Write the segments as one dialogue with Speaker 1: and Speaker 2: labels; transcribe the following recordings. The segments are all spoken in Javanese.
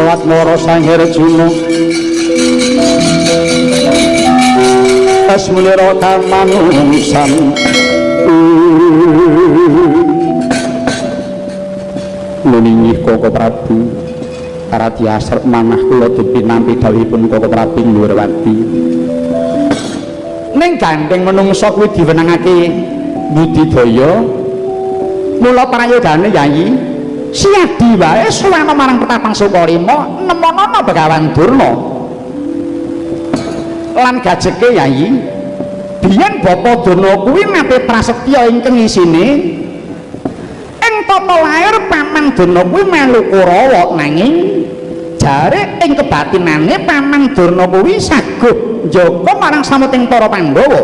Speaker 1: Asma Sang Herjuna Asmunira kamanungsan. Nuninggih Koko Prabu Karadiasar manah kula dipinampi dawuhipun Koko Prabu Ndhurawati. Ning gandeng menungsa kuwi diwenangake budidaya, mula prayogane Yayi Siadi wae suwana marang Pertapang Sukalima nemonono Begawan Durna. Lan gajeke Yayi, biyen Bapa Durna kuwi nate prasetya ingkang isine ing tata lair Paman Durna kuwi melu Kurawa, nanging jare ing kebatinane Paman Durna kuwi saguh njaga marang samuting para Pandhawa.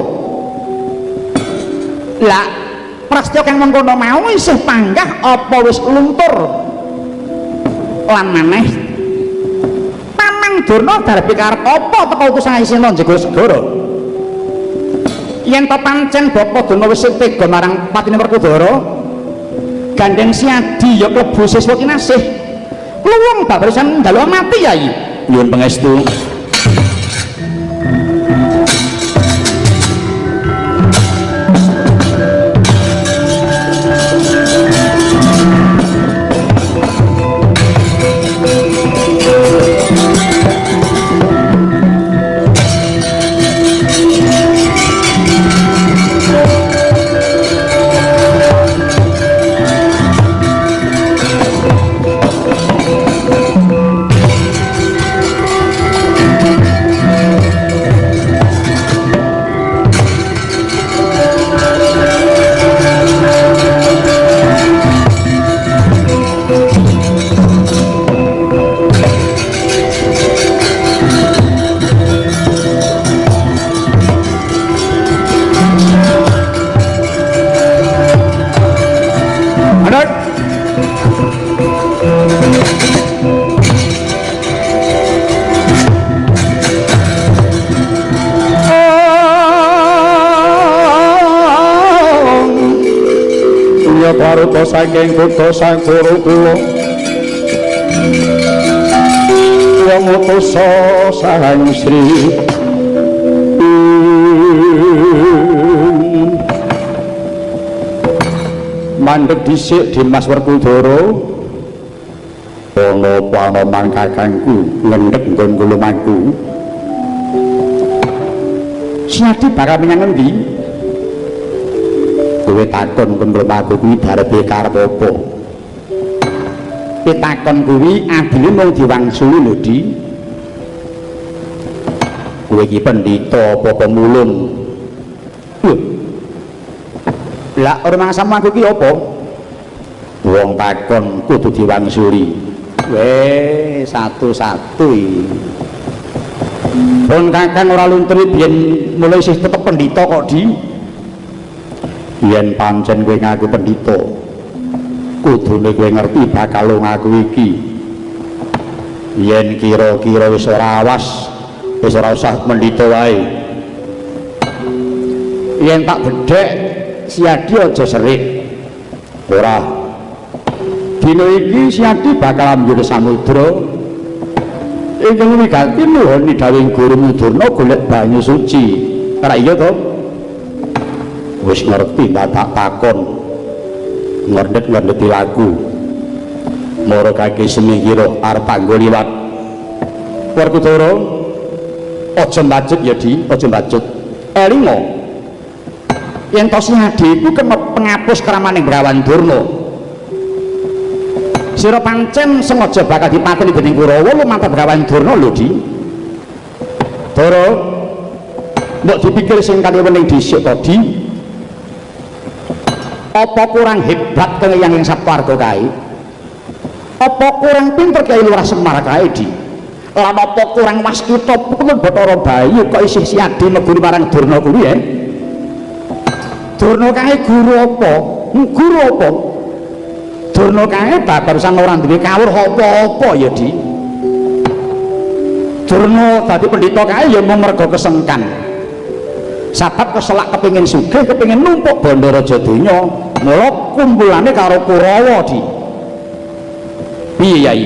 Speaker 1: Lah prasetya kang mengkono mau isih panggah apa wis luntur? Lan maneh Paman Durna darbe karep apa teka utusan isina njaga segara? Yen to pancen Bapa Durna wis tega marang patine Werkudara, gandeng Siadi ya klebu siswa kinasih. Kluwung babarisan dalu mati Yai.
Speaker 2: Nyuwun pangestu.
Speaker 1: Baruta saking kutha sang guru kula kula ngutus sang Sri mandheg dhisik Dimas Werkudara ana panoman kakangku ngendheg nggon kula. Siadi bakal menyang endi? Kowe takon kon aku kuwi darepe karep apa? Pitakon kuwi adile mung diwangsuli lho, Di. Kowe iki pendhita apa pemulung? Lho. Lah ora mangsamu aku iki apa? Wong takon kudu diwangsuli. Weh, satu-satu iki. Pun kakang ora luntur biyen mulai isih tetep pendhita kok, Di. Yen pancen kowe ngaku pendhita, kudune kowe ngerti bakal ngaku iki. Yen kira-kira wis ora awas, wis ora usah mendhita wae. Yen tak bedhek Siadi aja serik. Ora. Dina iki Siadi bakal ambyur samudra ingkang wigati nuhoni dawuhing Guru Durna golek banyu suci. Ora iya to? Wis ngerti tak takon ngerdet-ngerdeti laku mara kaki semingkira arep anggo liwat. Werkudara aja mbacut ya, Di, aja mbacut. Elinga yen to Siadi iku kena pengapus kramaning Begawan Durna. Sira pancen sengaja bakal dipateni dening Kurawa lumantar Begawan Durna lho, Di. Dara, mbok dipikir sing kanthi wening dhisik to, Di. Apa kurang hebat kang yang Saptarga kae? Apa kurang pinter Kyai Lurah Semar kae, Di? Lan apa kurang waskita pun Bathara Bayu kok isih Siadi meguru marang Durna kuwi ya? Durna kae guru apa? Guru apa? Durna kae babarusan ora duwe kawruh apa-apa ya, Di. Durna dadi pendhita kae ya mung merga kesengkan. Sabab keselak kepingin sugih, kepingin numpuk bondo raja donya, mula kumpulane karo Kurawa, Di. Piye Yai?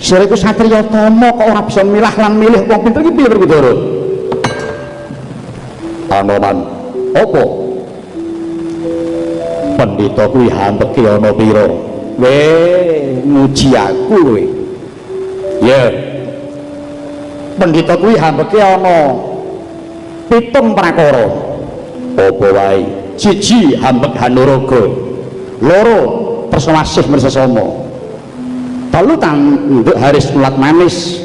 Speaker 1: Sira iku satriya tama kok ora bisa milah lan milih wong pinter iki piye Werkudara? Anoman, apa? Pendhita kuwi hambeke ana pira? Weh, nguji aku kowe. Ya. Pendhita kuwi hambeke ana 7 prakara. Apa wae? 1 hambek Hanuraga. 2 tresna asih mersasama. 3 tanduk haris mulat manis.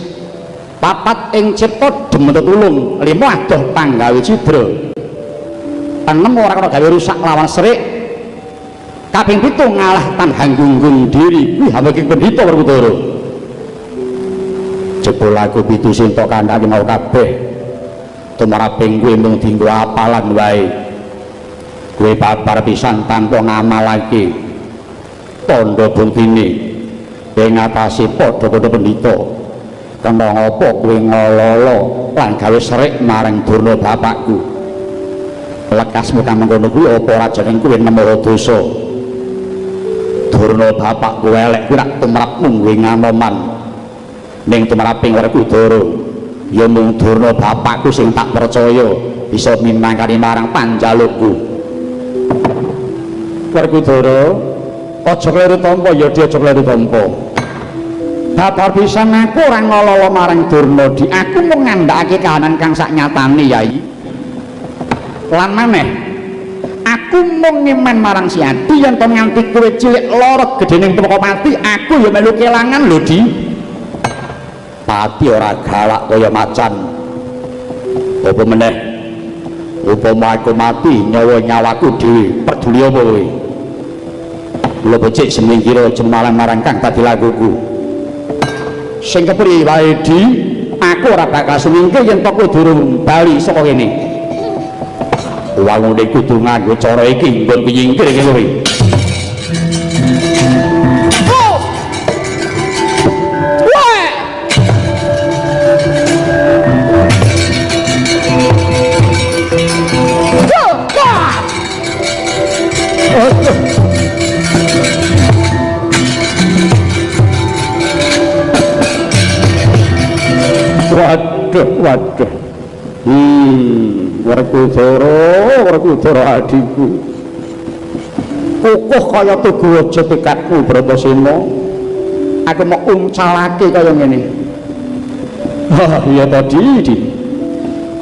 Speaker 1: 4 ing cipta demen tulung. 5 adoh panggawe cidra. 6 ora kena gawe rusak lawan serik. Kaping 7 ngalah tan gunggung diri. Kuwi hambeke pendhita Werkudara. Jebul aku 7 sing tok kandhake mau kabeh. Tumraping kuwi mung dienggo apalan wae. Kowe babar pisan tanpa ngamalake. Tandha buktine ing atase padha-padha pendhita. Kena ngapa kowe ngololo lan gawe serik marang Durna bapakku? Lekasmu kang mengkono kuwi apa ora jeneng kowe nemara dosa? Durna bapakku elek kuwi rak tumrapmu kowe nganoman. Ning tumraping Werkudara ya mung Durna bapakku sing tak percaya bisa minangkani marang panjalukku. Werkudara, aja kleru tampa ya, aja kleru tampa. Babar pisan aku ora ngololo marang Durna di, aku mung ngandhakake kahanan kang sak nyatane Yai. Lan maneh aku mung ngemen marang Si Adi yen to nganti kowe cilik lara gedhening Tumaka Pati, aku ya melu kelangan lho Di. Pati ora galak kaya macan. Apa meneh upama aku mati nyawa nyawaku dhewe, peduli apa kowe? Kula becik semingkira jemalang marang kang dadi laguku. Sing kepriye wae Di, aku ora bakal semingkir yen to kowe durung bali saka kene. Wangune kudu nganggo cara iki nggon nyingkir iki kowe. Waduh, waduh. Werkudara, Werkudara adikku. Kukuh kaya tugu aja tekadmu Bratasena. Aku mau uncalake kaya ngene. Oh, iya tadi, Di.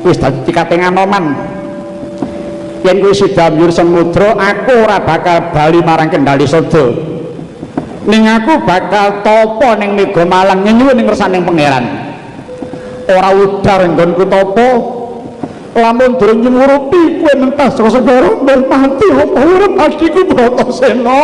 Speaker 1: Wis dadi tikate nganoman. Yen kowe sida mbyur samudra, aku ora bakal bali marang Kendali Sada. Ning aku bakal tapa ning Mega Malang nyenyuwun ning ngersaning pangeran. Ora udar nggonku tapa, lamun durung nyumurupi kowe mentas rasa segara mati apa urip adikku Bratasena.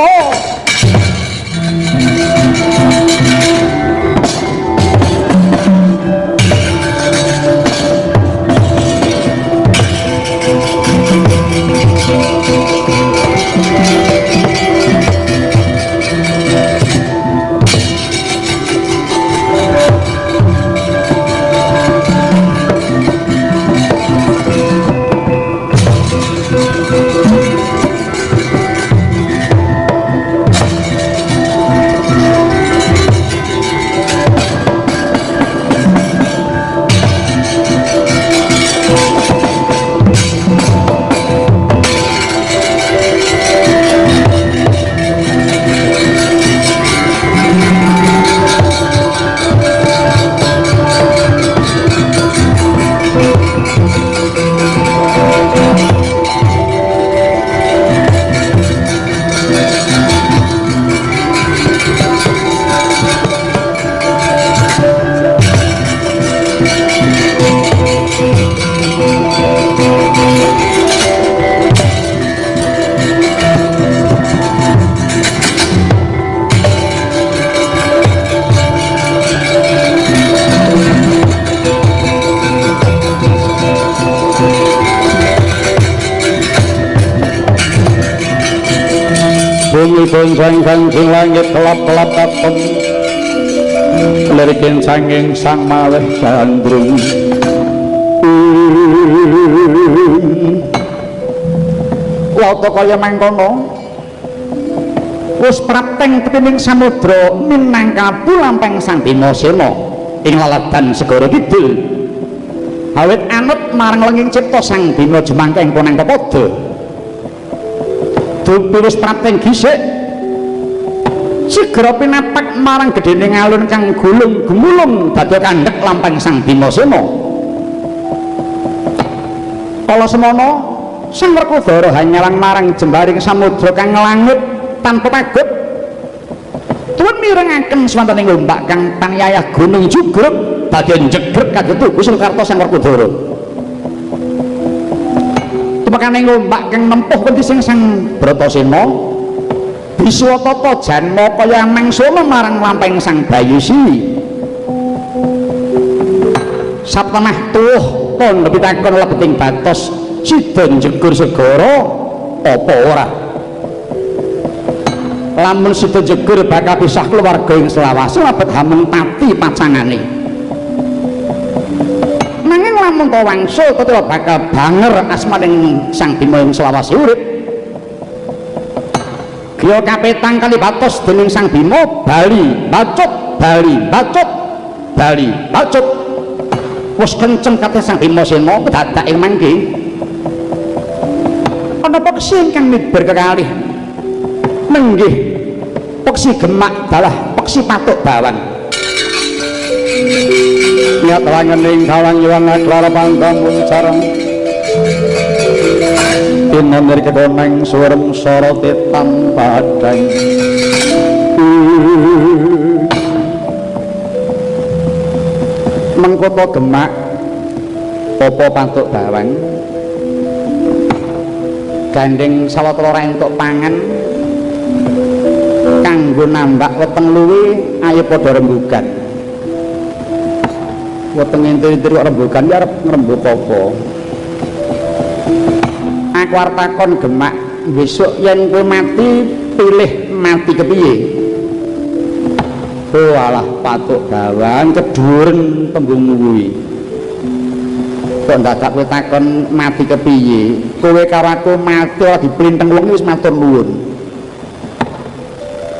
Speaker 1: Bumi goncang-gancing langit kelap-kelap katon lirikin sanging sang malih gandrung. Wata kaya mangkono Wis prapteng tepining samudra minangkabu lampeng Sang Bimasena ing laladan segara kidul. Awit anut marang lenging cipta Sang Bima jemangkeng ponang pepada. Dupi wis prapteng gisik segera pinapak marang gedene ngalun kang gulung gemulung dadi kandhek lampeng Sang Bimasena. Kala semono Sang Werkudara hanyalang marang jembaring samudra kang langit tanpa pagut. Tuwin mirengaken swantening ombak kang panyayah gunung jugruk dadi njegrek kagetu usul karta Sang Werkudara. Tumekaning ombak kang nempuh wentising Sang Bratasena biswa tata janma kaya mangsana marang lampeng Sang Bayu Siwi. Satemah tuwuh tandha pitakon lebeting batos sida njegur segara apa ora. Lamun sida njegur bakal pisah keluarga ing selawase lebet hameng pati pacangane. Nanging lamun ta wangsul tetep bakal banger asmaning Sang Bima ing selawase urip. Griya kapetang kali batos dening Sang Bima bali bacut bali bacut bali bacut. Wis kenceng kate Sang Bimasena dadak ing mangke. Ana peksi ingkang miber kekalih. Nenggih peksi gemak dalah peksi patuk bawang.
Speaker 2: Niat langening kawang yuang aklara pangkamun carang. Tinanir kedoneng surem sorote tanpa adang.
Speaker 1: Mengkoto gemak apa patuk bawang gandeng sawetara ora entuk pangan kanggo nambak weteng luwe ayo padha rembugan. Weteng entir-entir kok rembugan ya arep ngrembug apa? Aku arep takon gemak, besok yen kowe mati pilih mati kepiye? Oh alah patuk bawang keduren tembungmu kuwi. Kok dadak kowe takon mati kepiye? Kowe karo aku mati ora diplinteng wong wis matur nuwun.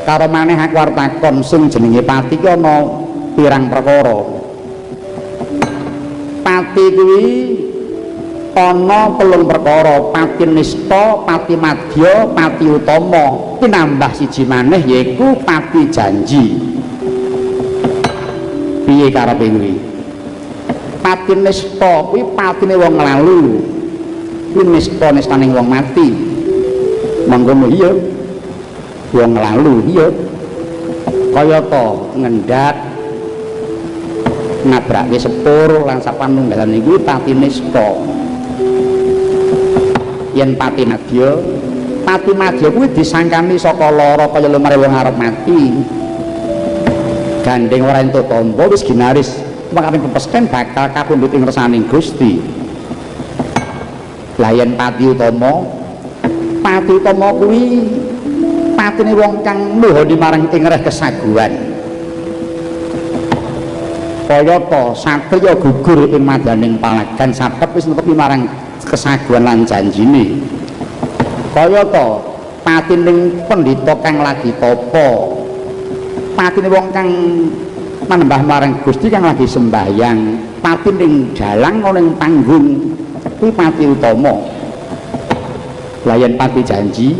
Speaker 1: Karo maneh aku arep takon sing jenenge pati ki ana pirang perkara. Pati kuwi ana telung perkara, pati nista, pati madya, pati utama. Pinambah siji maneh yaiku pati janji. Piye karepe kuwi? Pati nista kuwi patine wong lalu. Kuwi nista nistaning wong mati. Mangkono iya. Wong lalu iya. Kayata ngendhat nabrake sepur lan sapanunggalan iku pati nista. Yen pati madya, pati madya kuwi disangkani saka lara kaya lumrahe wong arep mati. Gandeng ora entuk tampa wis ginaris makane pepesken bakal kapundhut ing ngersaning Gusti. Lah yen pati utama, pati utama kuwi patine wong kang nuhoni marang ing reh kesaguhan. Kayata satriya gugur ing madaning palagan sabab wis netepi marang kesaguhan lan janjine. Kayata patining pendhita kang lagi tapa, patine wong kang manembah marang Gusti kang lagi sembahyang, patining dalang ana ing panggung kuwi pati utama. Lah yen pati janji,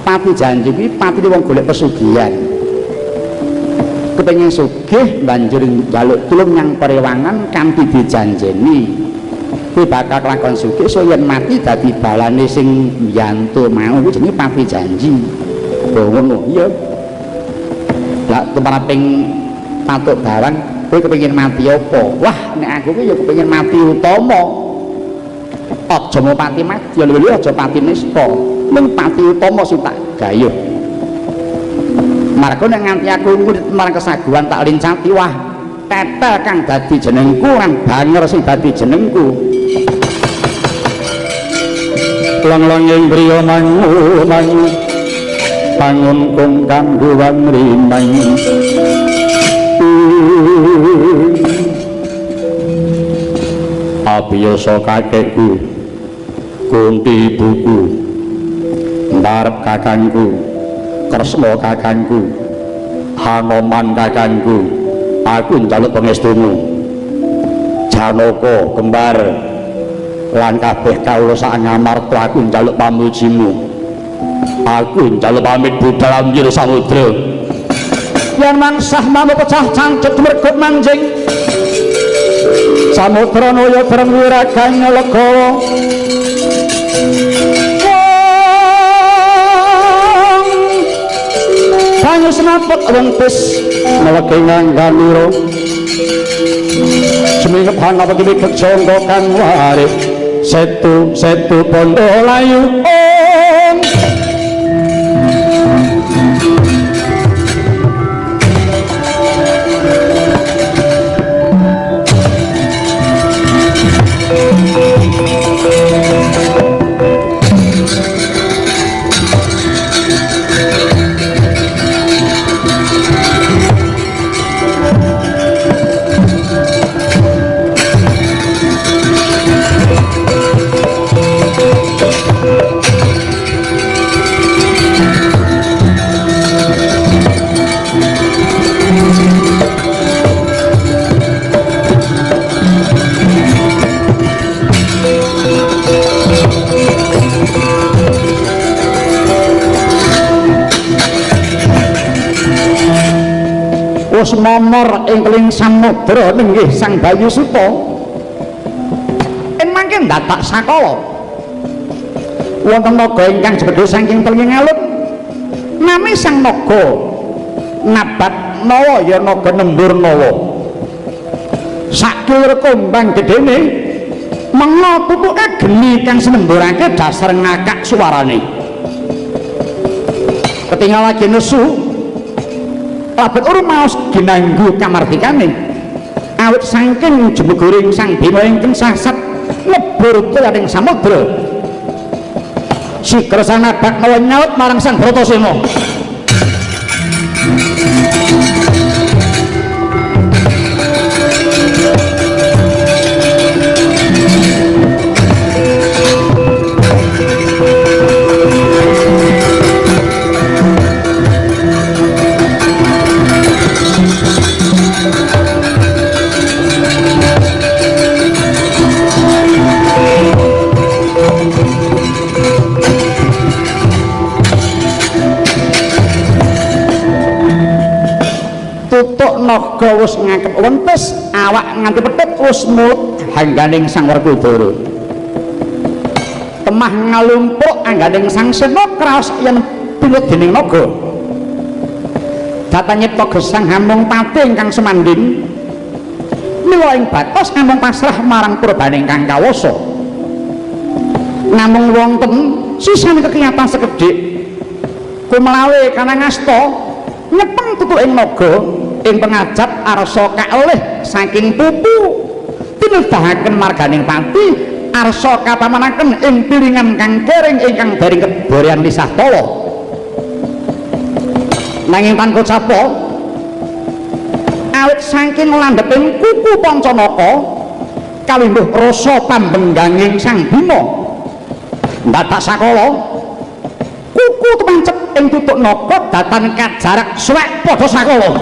Speaker 1: pati janji kuwi patine wong golek pesugihan. Kepengin sugih banjur njaluk tulung nyang perewangan kanthi dijanjeni. Kuwi bakal kelakon sugih so yen mati dadi balane sing mbiyantu mau kuwi jenenge pati janji. Oh ngono iya. Lah tumraping patuk bawang kowe kepengin mati apa? Wah nek aku ki ya kepengin mati utama. Aja mau pati madya lho aja pati nista. Mung pati utama sing tak gayuh. Marga nek nganti aku marang kesaguhan tak lincati wah tetel kang dadi jenengku lan banger sing dadi jenengku.
Speaker 2: Lang-langing griya mangu-mangu pangun kung kanggo wangrimang. Abiyasa kakekku Kunti ibuku ndarep kakangku
Speaker 1: tresna kakangku. Hanoman kakangku, aku njaluk pangestumu. Janaka kembar lan kabeh kawula sak ngamarta aku njaluk pamujimu. Aku njaluk pamit budal njero samudra. Yen mangsah manuk pecah cangcut mergut manjing. Samudra naya bareng wiragang legawa. Banyu semaput wengkis melegi ngangganira. Sumingep hanapa kiwi kejangka kang waris. Setu setu bondo layu. Om. Wis momor ing keling samudra nenggih Sang Bayu Suta. Ing mangke ndadak sakala wonten naga ingkang jebedhe saking telinging alun. Nami Sang Naga Nabat Nawa ya naga Nembur Nawa. Sakilir kumbang gedene menga tutuke geni kang senemburake dasar ngakak suarane. Ketinggal lagi nesu labet urung maos ginanggu kamardikane awit saking jemeguring Sang Bima ingkang sasat lebur ing samudra. Sigra Sang Nabat Nawa nyaut marang Sang Bratasena. Tutuk naga wis ngakep wentes, awak nganti pethit wis mulek hangganing Sang Werkudara. Temah ngalumpuk angganing Sang Sena kraos yen pinut dening naga. Datan nyipta gesang hamung pati ingkang semanding. Mila ing batos namung pasrah marang purbaning kang kawasa. Namung wonten sisane kekiyatan sekedhik. Kumelawe kanangasta nyepeng tutuking naga ing pengajap arsa kaelih saking pupu tinedahaken marganing pati arsa kapamanaken ing piringan kang kering ingkang daring keborean lisah tala. Nanging tanpa capa awit saking landheping kuku Pancanaka kalimbuh rasa pambengganging Sang Bima ndadak sakala kuku tumancep ing tutuk naga datan kajarak suwek padha sakala.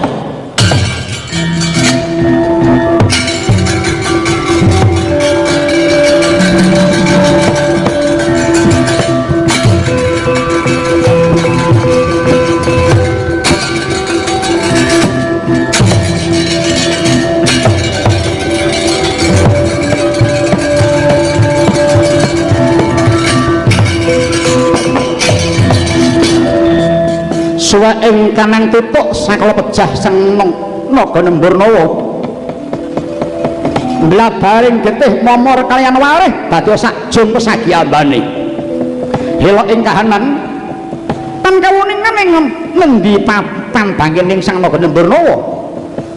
Speaker 1: Suwek ing kanang tutuk sakala pejah Sang Naga Nembur Nawa. Mlabaring getih momor kaliyan warih dadi sak jum pesagi ambane. Helok ing kahanan tan kawuningan ing ngendi pambangkening Sang Naga Nembur Nawa.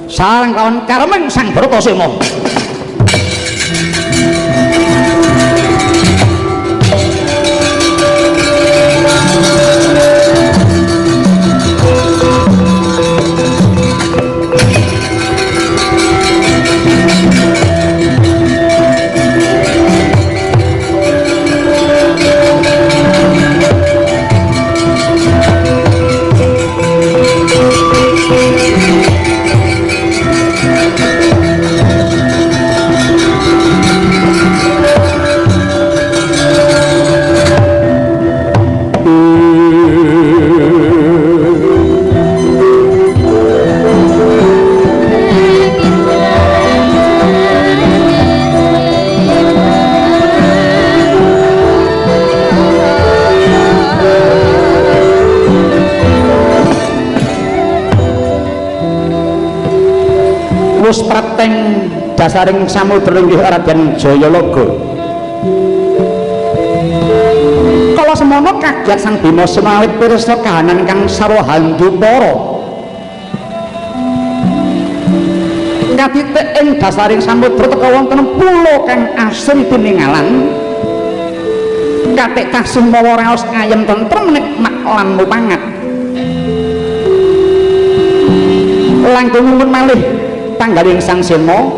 Speaker 1: Sareng kawan kareming Sang Bratasena. Tembus preteng dasaring samudra inggih Raden Jayalaga. Kala semono kaget Sang Bima Sena awit pirsa kahanan kang sarwa handupara. Katitik ing dasaring samudra teka wonten pulo kang asri tiningalan. Katik kasih mawa raos ayem tentrem nikmat lan mupangat. Langkung ngumun malih tanggaling Sang Sena.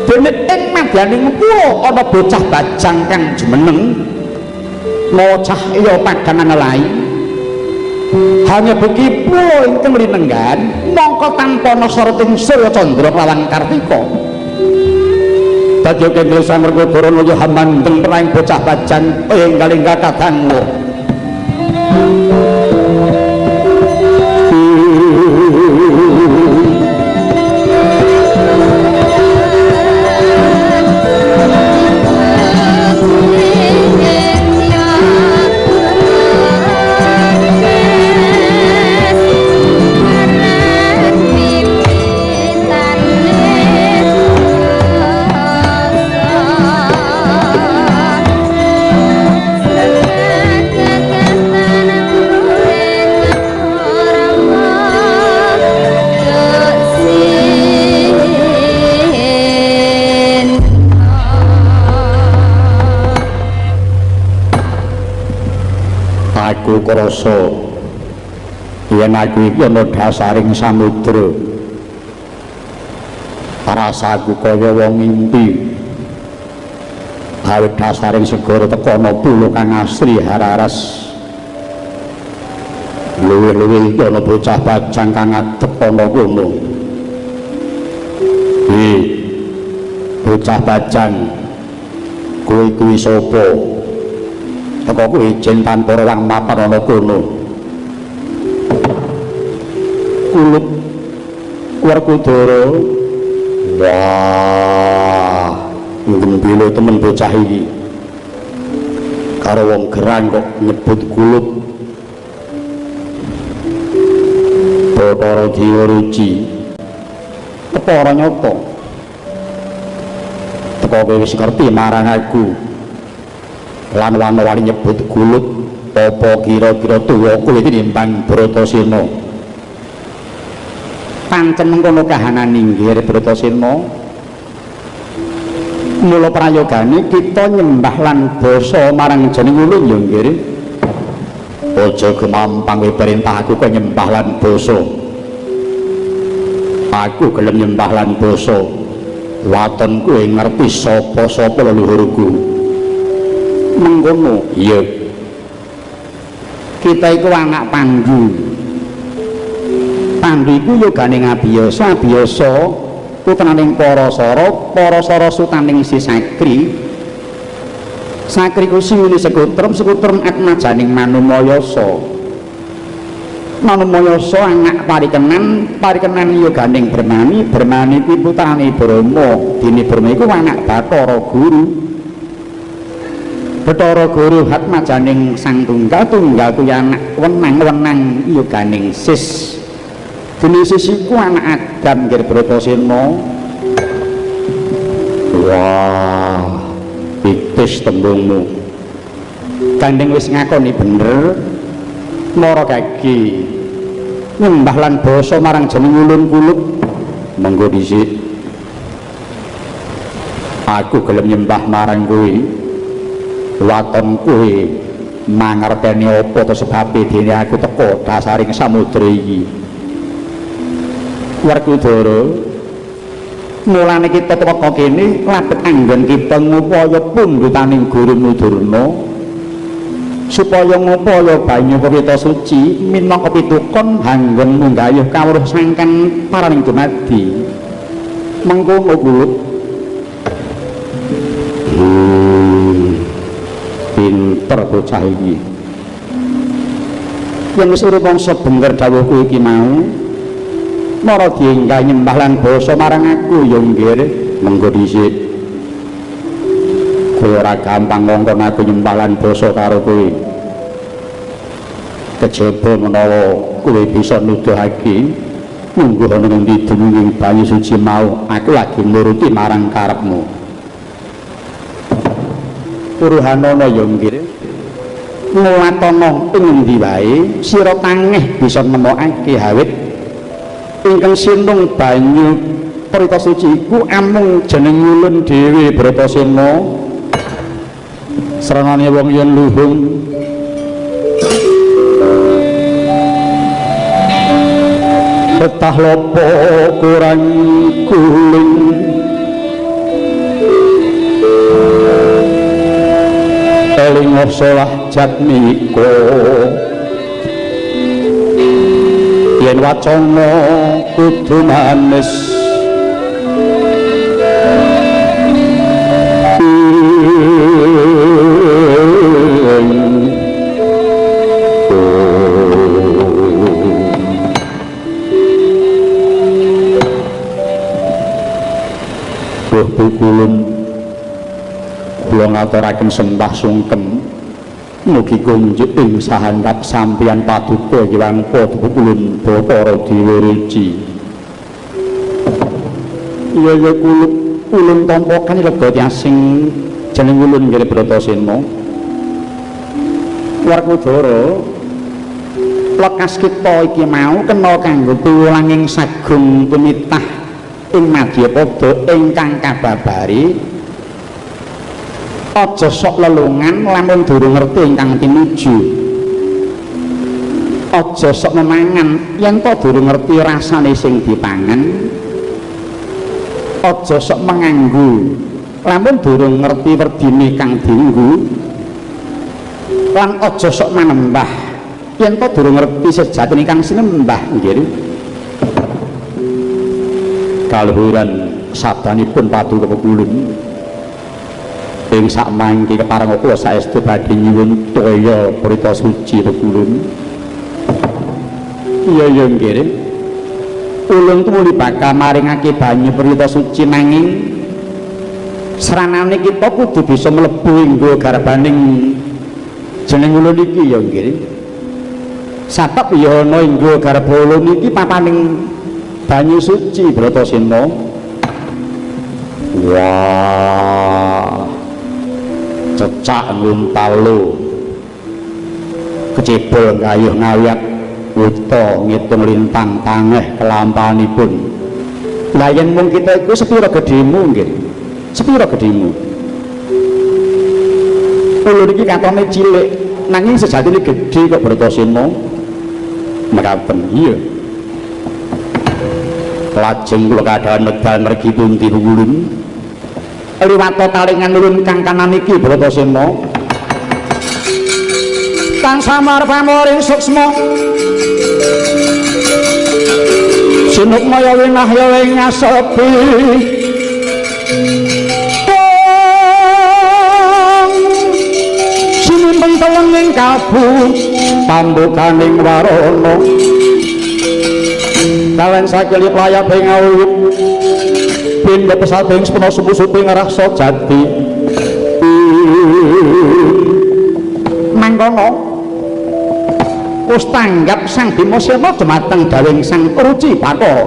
Speaker 1: Dene ing madyaning pulo ana bocah bajang kang jumeneng mawa cahya padhangan lelai. Hanya beki pulo ingkang linenggan mongko tanpa ana soroting surya candra kelawan Kartika. Dadi kendel Sang Werkudara naya hamandeng perang bocah bajang enggal-enggal kadangmu. Aku krasa yen aku iki ana dasaring samudra. Rasaku kaya wong ngimpi. Awit dasaring segara teka ana pulo kang asri hararas. Luwih-luwih iki ana bocah bajang kang ngadeg ana kono. Hi. Bocah bajang, kowe kuwi sapa? Teka kuwi ijen tanpa rewang mapan ana kono. Kulup Werkudara. Wah, gembira temen bocah iki. Karo wong gerang kok nyebut kulup. Bathara Dewa Ruci. Kepara nyata. Teka kowe wis ngerti marang aku. Lan wana-wani nyebut kulup, apa kira-kira tuwa kowe tinimbang Bratasena? Pancen mengkono kahanan inggih Bratasena. Mula prayogane kita nyembah lan basa marang jeneng ulun ya nggih. Aja gemampang kowe perintah aku kowe nyembah lan basa. Aku gelem nyembah lan basa. Waton kowe ngerti sapa-sapa leluhurku. Mengkono iya. Kita iku anak Pandu. Pandu iku yogane Ngabiyasa, Abiyasa putraning Parasara, Parasara sutaning Si Sakri. Sakri ku siwine Sekutrum, Sekutrum atmajaning Manumayasa. Manumayasa anak Parikenan, Parikenan yoganing Bermani, Bermani kuwi putrane Brahma, dene Brahma iku anak Bathara Guru. Bathara Guru hatmajaning Sang Tunggal, Tunggal kuwi anak wenang-wenang yoganing Sis. Dene Sis iku anak Adam nggih Bratasena. Wah, pitis tembungmu. Gandeng wis ngakoni bener. Mara kaki nyembah lan basa marang jeneng ulun kulup. Monggo dhisik. Aku gelem nyembah marang kowe. Waton kowe mangerteni apa to sebabe dene aku teka dasaring samudra iki. Werkudara, mulane kita teka kene labet anggon kita ngupaya pundhutaning Guru Durna supaya ngupaya banyu pawita suci minangka pitukon anggon munggayuh kawruh sangkan paraning dumadi. Mengkono kulup. Pinter bocah iki. Yen wis urip mangsa bener dawuhku iki mau, mara dienggal nyembah lan basa marang aku ya nggih. Mengko dhisik. Kowe ora gampang ngongkon aku nyembah lan basa karo kowe. Kejaba menawa kowe bisa nuduhake Mungguh ana ngendi dununging banyu suci mau, aku lagi nuruti marang karepmu. Puruhanana ya nggih. Nglatana ing ngendi wae sira tangeh bisa nemokake hawit ingkang sinung banyu prita suci iku amung jeneng ulun dhewe Bratasena. Sranane wong yen luhung betah lopo kurang guling eling salah jatmika yen wacana kudu manis Pukulun kula ngaturaken sembah sungkem mugi kunjuk ing sahandap sampeyan paduka Hyang Pukulun Bathara Dewa Ruci. Iya ya ulun tampa kanilega tiasing jeneng ulun nggih Bratasena. Werkudara lekas kita iki mau kena kanggo piwulanging sagung tumitah ing madyapada ingkang kababari. Aja sok lelungan lamun durung ngerti ingkang tinuju. Aja sok memangan yen to durung ngerti rasane sing dipangan. Aja sok menganggu lamun durung ngerti werdine kang dienggo. Lan aja sok manembah yen to durung ngerti sejatine kang sinembah nggih. Kaluhuran sabdanipun paduka pepulun ing sakmangke kepareng kula saestu badhe nyuwun toya prita suci pepulun. Iya ya nggih. Ulun tumuli bakal maringake banyu prita suci nanging sranane kita kudu bisa mlebu ing garbaning jeneng ulun iki ya nggih. Sabab ya ana ing garba ulun iki papaning banyu suci Bratasena. Wah, cecak nguntal lo kecebol ngayuh ngayak wuta ngitung lintang tangeh kelampanipun. Lah yen mung kita iku sepira gedhemu nggih? Sepira gedhemu? Ulun iki katone cilik nanging sejatine gedhe kok Bratasena. Mekaten iya. Lajeng kula kadhawan medal mergi pundi ulun liwat talingan ulun kang kanan iki Bratasena. Kang samar pamoring suksma sinukmaya winahya ing ngasepi sinimpen telenging kalbu pambukaning warana kalen sakili playap ing awuyub pindha pesating sepena supu-supu ngrasa jati. Mangkono wis tanggap Sang Bima Sena dumateng dawing Sang Ruci Bathara.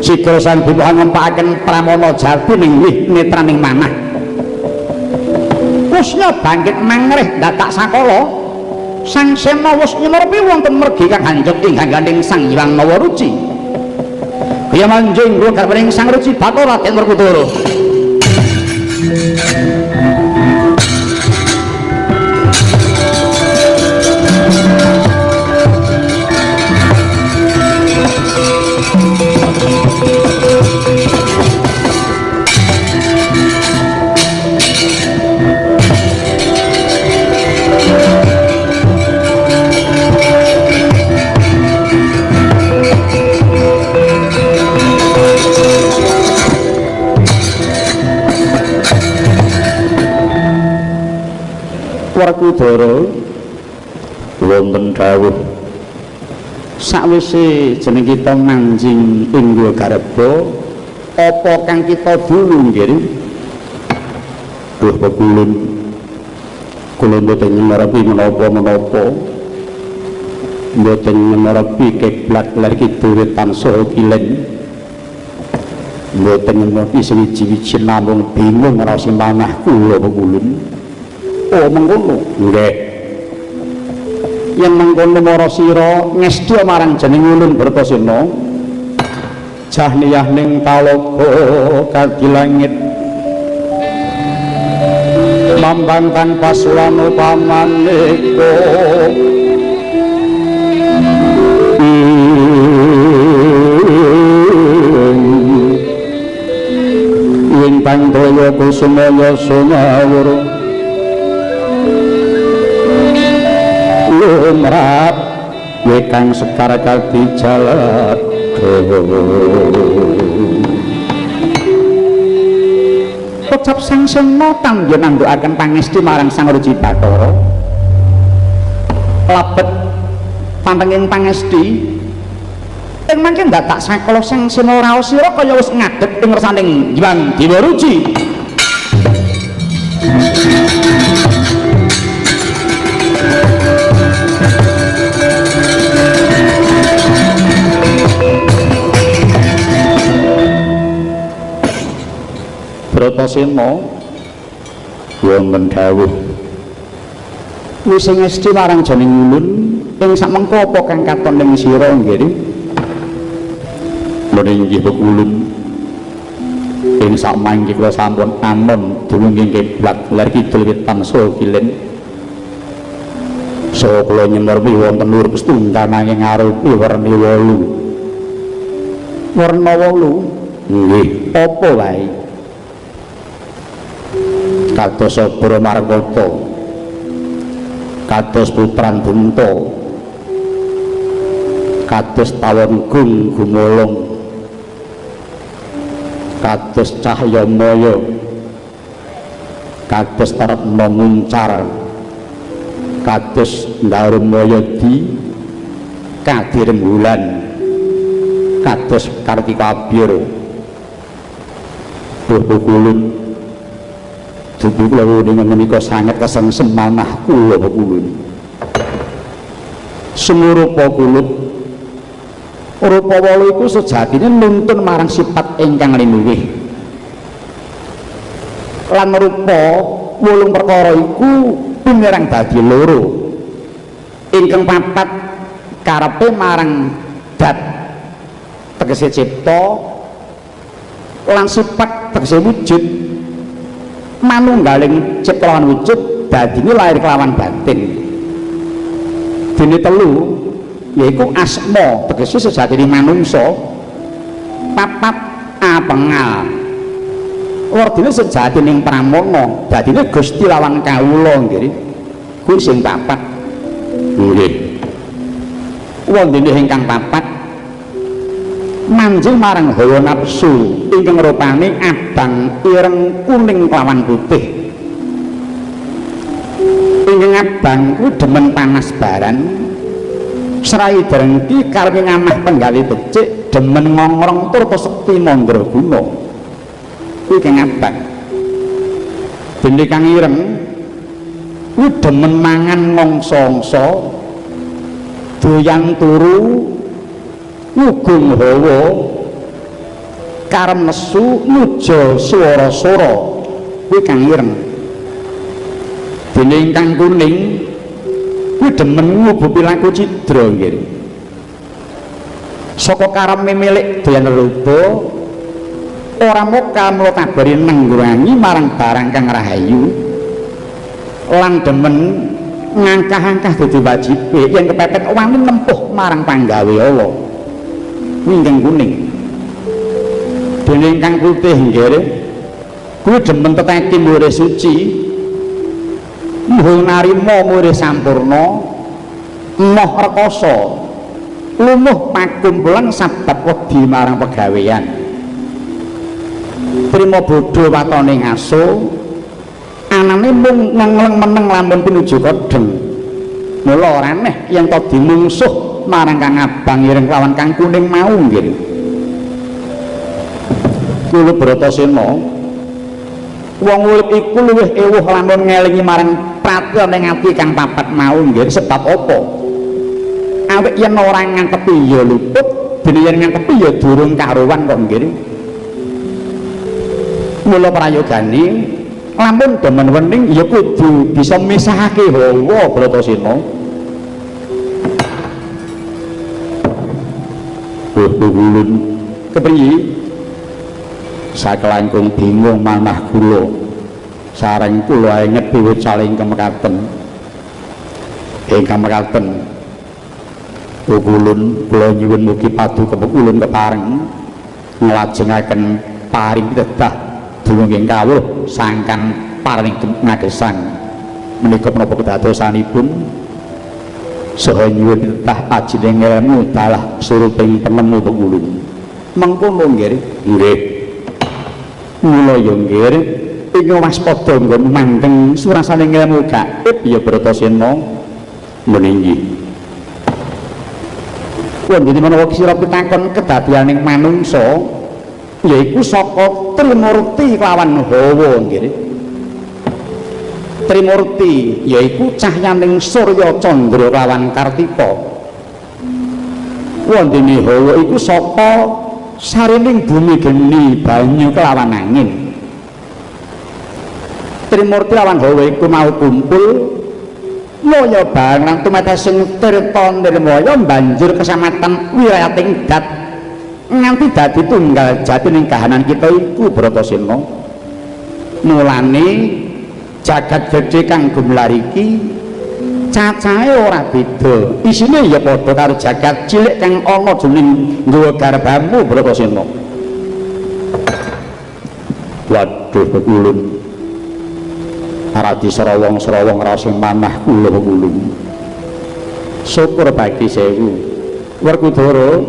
Speaker 1: Sigra Sang Bima ngempakaken pramana jati ning wih netraning manah. Kusna bangkit mangrih datak sakala. Sang Sena wis nyumerpi wonten mergi kang hanjut ing gandeng Sang Hyang Nawaruci. Kaya manjing kula garwaning Sang Ruci Bathara Raden Werkudara. Werkudara wonten dawuh sakwise jeneng kita manjing ing garba apa kang kita dulu nggih? Duh pepulun kula mboten ngerepi menapa-menapa. Mboten nyemerepi kiblat ler kidul wetan saha kilen. Mboten nyemerepi sewiji-wiji namung bingung ngrasi manah kula pengulun. Oh mengkono. Nggih. Yen mengkono mara sira ngestya marang jeneng ulun Bratasena. Jahniyah ning talaga kadhi langit. Mambang tanpa sulano pamaneka. Ing pandaya kusumaya sumawur lumrap wekang sekar kadhi jaladha. Ucap Sang Sena kanggo nandhukaken pangesti marang Sang Ruci Bathara. Labet pantenging pangesti ing mangke ndadak sakala Sang Sena raos sira kaya wis ngadeg ing ngersaning Hyang Dewa Ruci. Bratasena wonten dawuh wis ngesti marang jeneng ulun ing sakmengko apa kang katon ing sira nggih. Inggih ulun ing sakmangke kula sampun anon dumugi kiblat ler kidul wetan saha kilen. Saha kula nyemerpi wonten urip setunggal nanging ngarupi werni wolu. Werna wolu nggih apa wae? Kados Sabra Markata, kados Putran Bunta, kados Tawon Gung Gumolong, kados Cahya Maya, kados Retna Muncar, kados Darumaya di Kadirembulan, kados Kartika Abyur. Buh kulun dudu kula wuninga menika sanget kesengsem manah kula kulun. Sumurupa kulut rupa wolu iku sejatine nuntun marang sifat ingkang linuwih. Lan rupa wolung perkara iku pinerang dadi loro. Ingkang papat karepe marang dat tegese cipta lan sifat tegese wujud. Manunggaling cipta lan wujud dadine lahir kelawan batin. Dene telu yaiku asma tegese sejatine manungsa, papat apengal werdine sejatine pramana dadine Gusti lawan kawula nggih. Kuwi sing papat nggih. Wondene ingkang papat manjing marang hawa nafsu ingkang rupane abang ireng kuning kelawan putih. Ingkang abang kuwi demen panas baran, srai drengki karepe ngamah penggawe becik, demen ngongrong tur sekti mandraguna. Kuwi kang abang. Dene kang ireng kuwi demen mangan ngongso-ongso, doyan turu, ngugung hawa, karem nesu, nuja swara-swara. Kuwi kang ireng. Dene ingkang kuning kuwi demen ngubupi laku cidra nggih. Saka kareme milik doyan leluba ora moka mula kabari nenggurangi marang barang kang rahayu lan demen ngangkah-angkah dadi wajibe yen kepepet wani nempuh marang panggawe Allah. Kuwi ingkang kuning. Dene ingkang putih nggih kuwi demen teteki murid suci, mbuh narima murid sampurna, emoh rekoso, lumuh pakumpulan sabab wedi marang pegawean. Trima bodho watone ngaso, anane mung ngengleng meneng lamun pinuju kodheng. Mula ora aneh yen to dimungsuh marang kang abang ireng lawan kang kuning mau nggih. Kula Bratasena, wong urip iku luwih ewuh lamun ngelingi marang pratiya ning ati kang papat mau nggih. Sebab apa? Awit yen ora ngantepi ya luput, dene yen ngantepi ya durung karuwan kok nggih. Mula prayogane lamun demen wening ya kudu bisa misahake hawa Bratasena. Ulun kepriye? Sakelangkung bingung manah kula. Sareng kula inget wiwit saling kemekaten. Ingkang mekaten ulun kula nyuwun mugi paduka ulun kepareng nglajengaken paring pitedah dumugi kawruh sangkan paring ngagesang menika menapa kedadosanipun saha nyuwun pitedah ajining ilmu dalah suruping penemu ulun. Mengkono nggih. Nggih. Mula ya nggih ing waspada nggon manteng surasane ilmu gaib ya Bratasena meninggi. Wondene menawa sira pitakon kedadianing manungsa yaiku saka Trimurti kelawan hawa nggih. Trimurti yaiku cahyaning Surya Candra kelawan Kartika. Wondene hawa iku saka sarining bumi geni banyu kelawan angin. Trimurti lawan hawa iku mau kumpul mulya bareng lan tumetesing tirta nirmaya banjur kesamatan wilayating dat nganti dadi tunggal jati ning kahanan kita iku Bratasena. Mulane jagat gedhe kang gumlar iki cacahe ora beda, isine ya padha karo jagat cilik kang ana jroning nggawa garbamu Bratasena. Waduh ulun radi serawong-serawong raos manah kula ulun. Syukur bagi sewu. Werkudara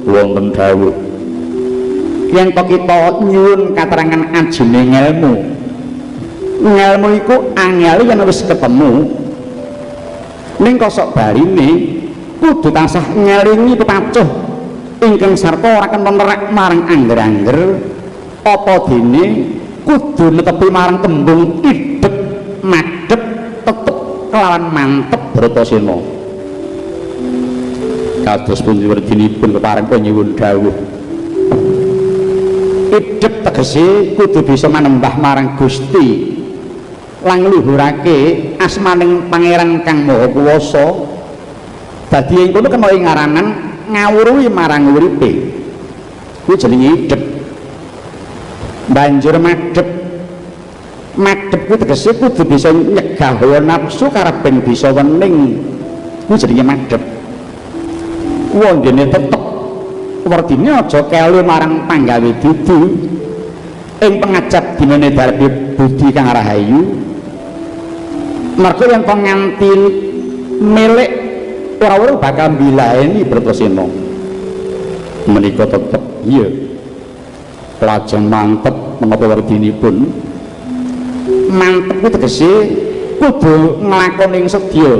Speaker 1: wonten dawuh. Yen to kita nyuwun katerangan ajine ngelmu. Ngelmu iku angel yen wis ketemu. Ning kosok barine kudu tansah ngelingi pepacuh ingkang sarta ora kena nerak marang angger-angger apa dene kudu netepi marang tembung idep madhep tetep kelawan mantep Bratasena. Kados pundi werdinipun kepareng nyuwun dawuh. Idep tegese kudu bisa manembah marang Gusti lan ngluhurake asmaning Pangeran Kang Maha Kuwasa. Dadi ing kono kena ing ngaranan ngawruhi marang uripe. Kuwi jenenge idep. Banjur madhep. Madhep kuwi tegese kudu bisa nyegah hawa nafsu karepen bisa wening. Kuwi jenenge madhep. Wondene tetep werdine aja kelu marang panggawe dudu ing pengajap dinane darbi budi kang rahayu. Mergo yen to nganti milik ora-ora bakal mbilaeni Bratasena. Menika tetep iya lajeng mantep menapa werdinipun. Mantep kuwi tegese kudu nglakoni ing sedya.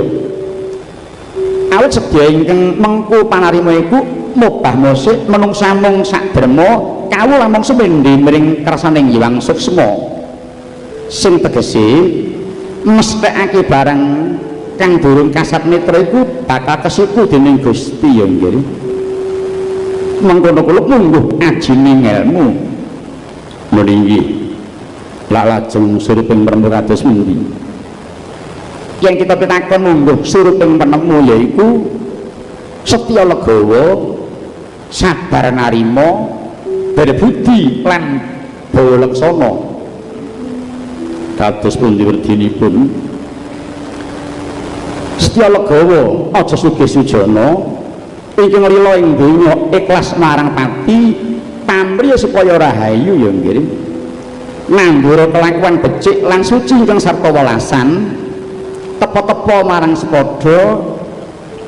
Speaker 1: Awit sedya ingkang mengku panarima iku mubah musik menungsa mung sakderma kawula mung sumendhe mring kersaning Hyang Suksma. Sing tegese mesthekake barang kang durung kasat netra iku bakal kesiku dening Gusti ya nggih. Mengkono kula mungguh ajine ngelmu. Meninggi lak lajeng suriping penemu kados pundi? Yang kita pitakon mungguh suriping penemu yaiku setya legawa, sabar narima, berbudi lan bawa laksana. Kados pundi werdinipun? Setya legawa aja sugih sujana ingkang lila ing donya ikhlas marang pati pamrih supaya rahayu ya nggih. Nandura kelakuan becik lan suci ingkang sarta welasan, tepa-tepa marang sepadha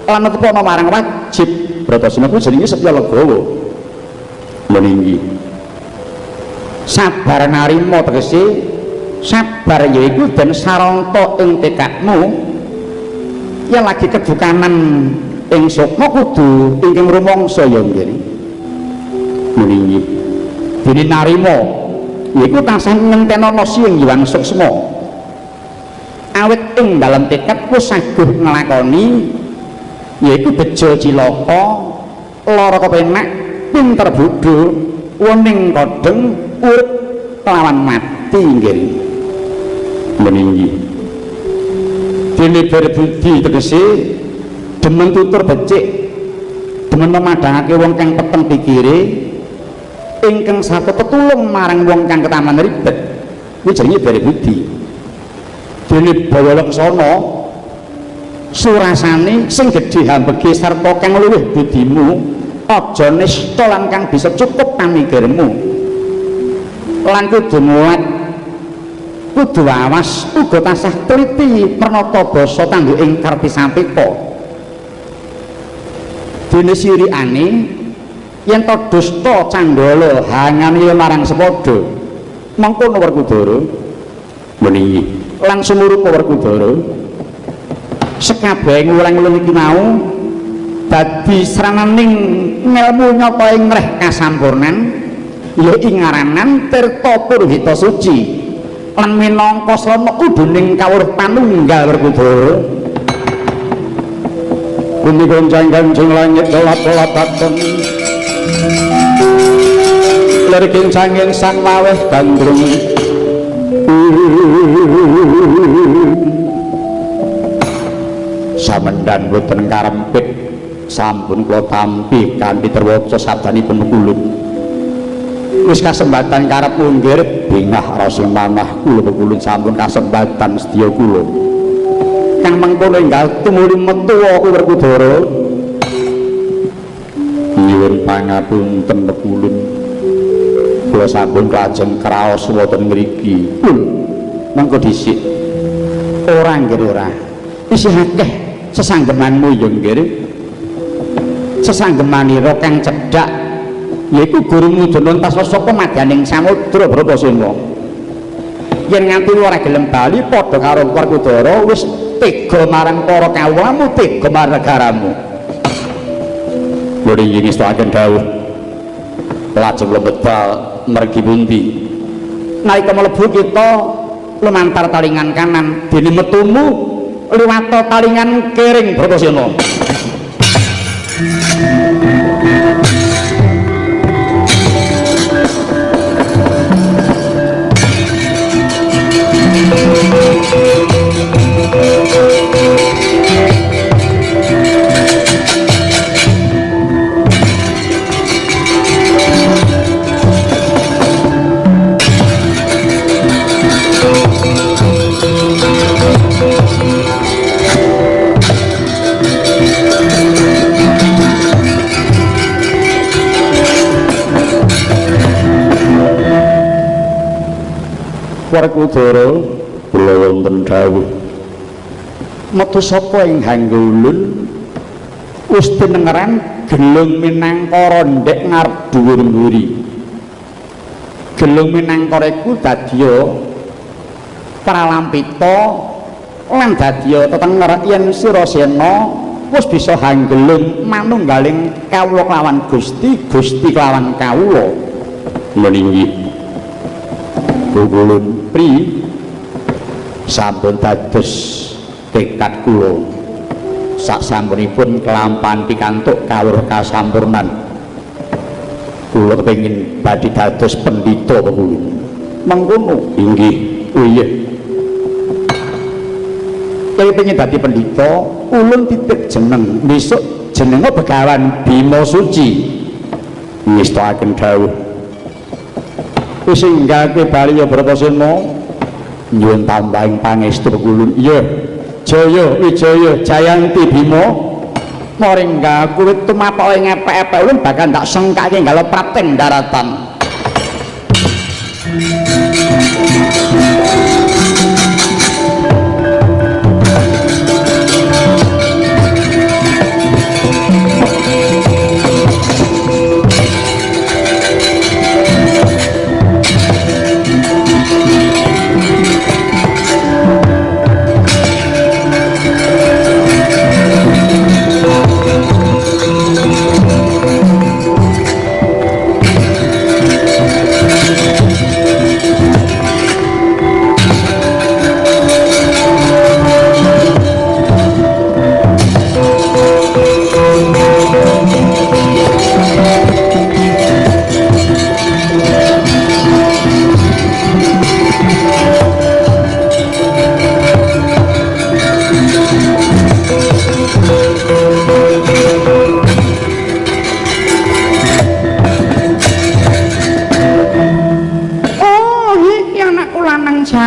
Speaker 1: lan tepa marang wajib. Bratasena kuwi jenenge setya legawa. Meninggi sabar narima tegese sabar yaiku den saranta ing tekadmu yen lagi kedukanan ing sukma kudu ingkang rumangsa ya nggih. Meninggi dene narima yaiku tansah ngentenono sing Hyang Suksma. Awit ing dalem tekad wis saguh nglakoni Yaiku bejo cilaka, lara kepenak, pinter bodho, wening kodheng, urip kelawan mati nggih. Meninggi. Dene berbudi tegese demen tutur becik, demen memadhangake wong kang peteng pikire, ingkang saged tetulung marang wong kang ketaman ribet. Kuwi jenenge berbudi. Dene bawa laksana surasane sing gedhe hambege sarta kang luwih budimu, aja nista lan kang bisa cukup pamikirmu. Lan kudu mulat, kudu awas, uga tansah teliti pranata basa tanduk ing karti sampeka. Dene sirikane yen to dusta candala hangane marang sepadha, mengkono Werkudara. Meninggi. Lan sumurupa Werkudara, sekabehing wulang-wulung iki mau dadi srananing ngelmu nyata ing ngreh kasampurnan, ya ing ngaranan Tirta Purhita Suci lan minangka srana kuduning kawruh panunggal Werkudara.
Speaker 2: Bumi goncang gancing langit gelap-gelapaken, lir kincanging sang waweh gandrung.
Speaker 1: Samendan boten karempit sampun kula tampi kanthi terwaca sabdanipun kulun. Wis kasembatan karep munggir bingah rasa manah kula pekulun sampun kasembatan sedya kula. Kang mengkono enggal tumuli metu aku Werkudara.
Speaker 2: Nyuwun pangapunten pekulun,
Speaker 1: kula sampun lajeng kraos wonten ngriki. Mengko dhisik. Ora nggih ora. Isih akeh sesanggemanmu ya nggih. Sesanggemanira kang cedhak yaiku gurumu Danantaswa saka madyaning samudra Bratasena. Yen nganti ora gelem bali padha karo Werkudara wis tega marang para kawulamu, tega marang negaramu.
Speaker 2: Kula inggih ngestakaken dawuh lajeng lebet mergi pundi.
Speaker 1: Nalika mlebu kita lumantar talingan kanan, dene metumu liwat talingan kering Bratasena.
Speaker 2: Werkudara kula wonten dawuh
Speaker 1: metu saka ing hanggulun wis tinengeran gelung minangkara ndek ngarep dhuwur mburi. Gelung minangkara iku dadya pralampita lan dadya tetenger yen Surasena wis bisa hanggelung manunggaling kawula kelawan Gusti, Gusti kelawan kawula.
Speaker 2: Meninggi Gugulun
Speaker 1: pri sampun dados tekad kula sak sampunipun kelampahan pikantuk kawruh kasampurnan kula kepengin badhe dados pendhita pepulun. Mengkono
Speaker 2: inggih.
Speaker 1: Oh iya, kowe pengin dadi pendhita, ulun titip jeneng, besok jenenge Begawan Bima Suci.
Speaker 2: Ngestakaken dawuh
Speaker 1: wis enggal kowe bali ya Bratasena. Nyuwun tambahing pangestu pepulun. Iya, Jaya Wijaya Jayanti Bima maringga kuwi tumapak ing epek-epek ulun bakal tak sengkake nggalo prapten daratan.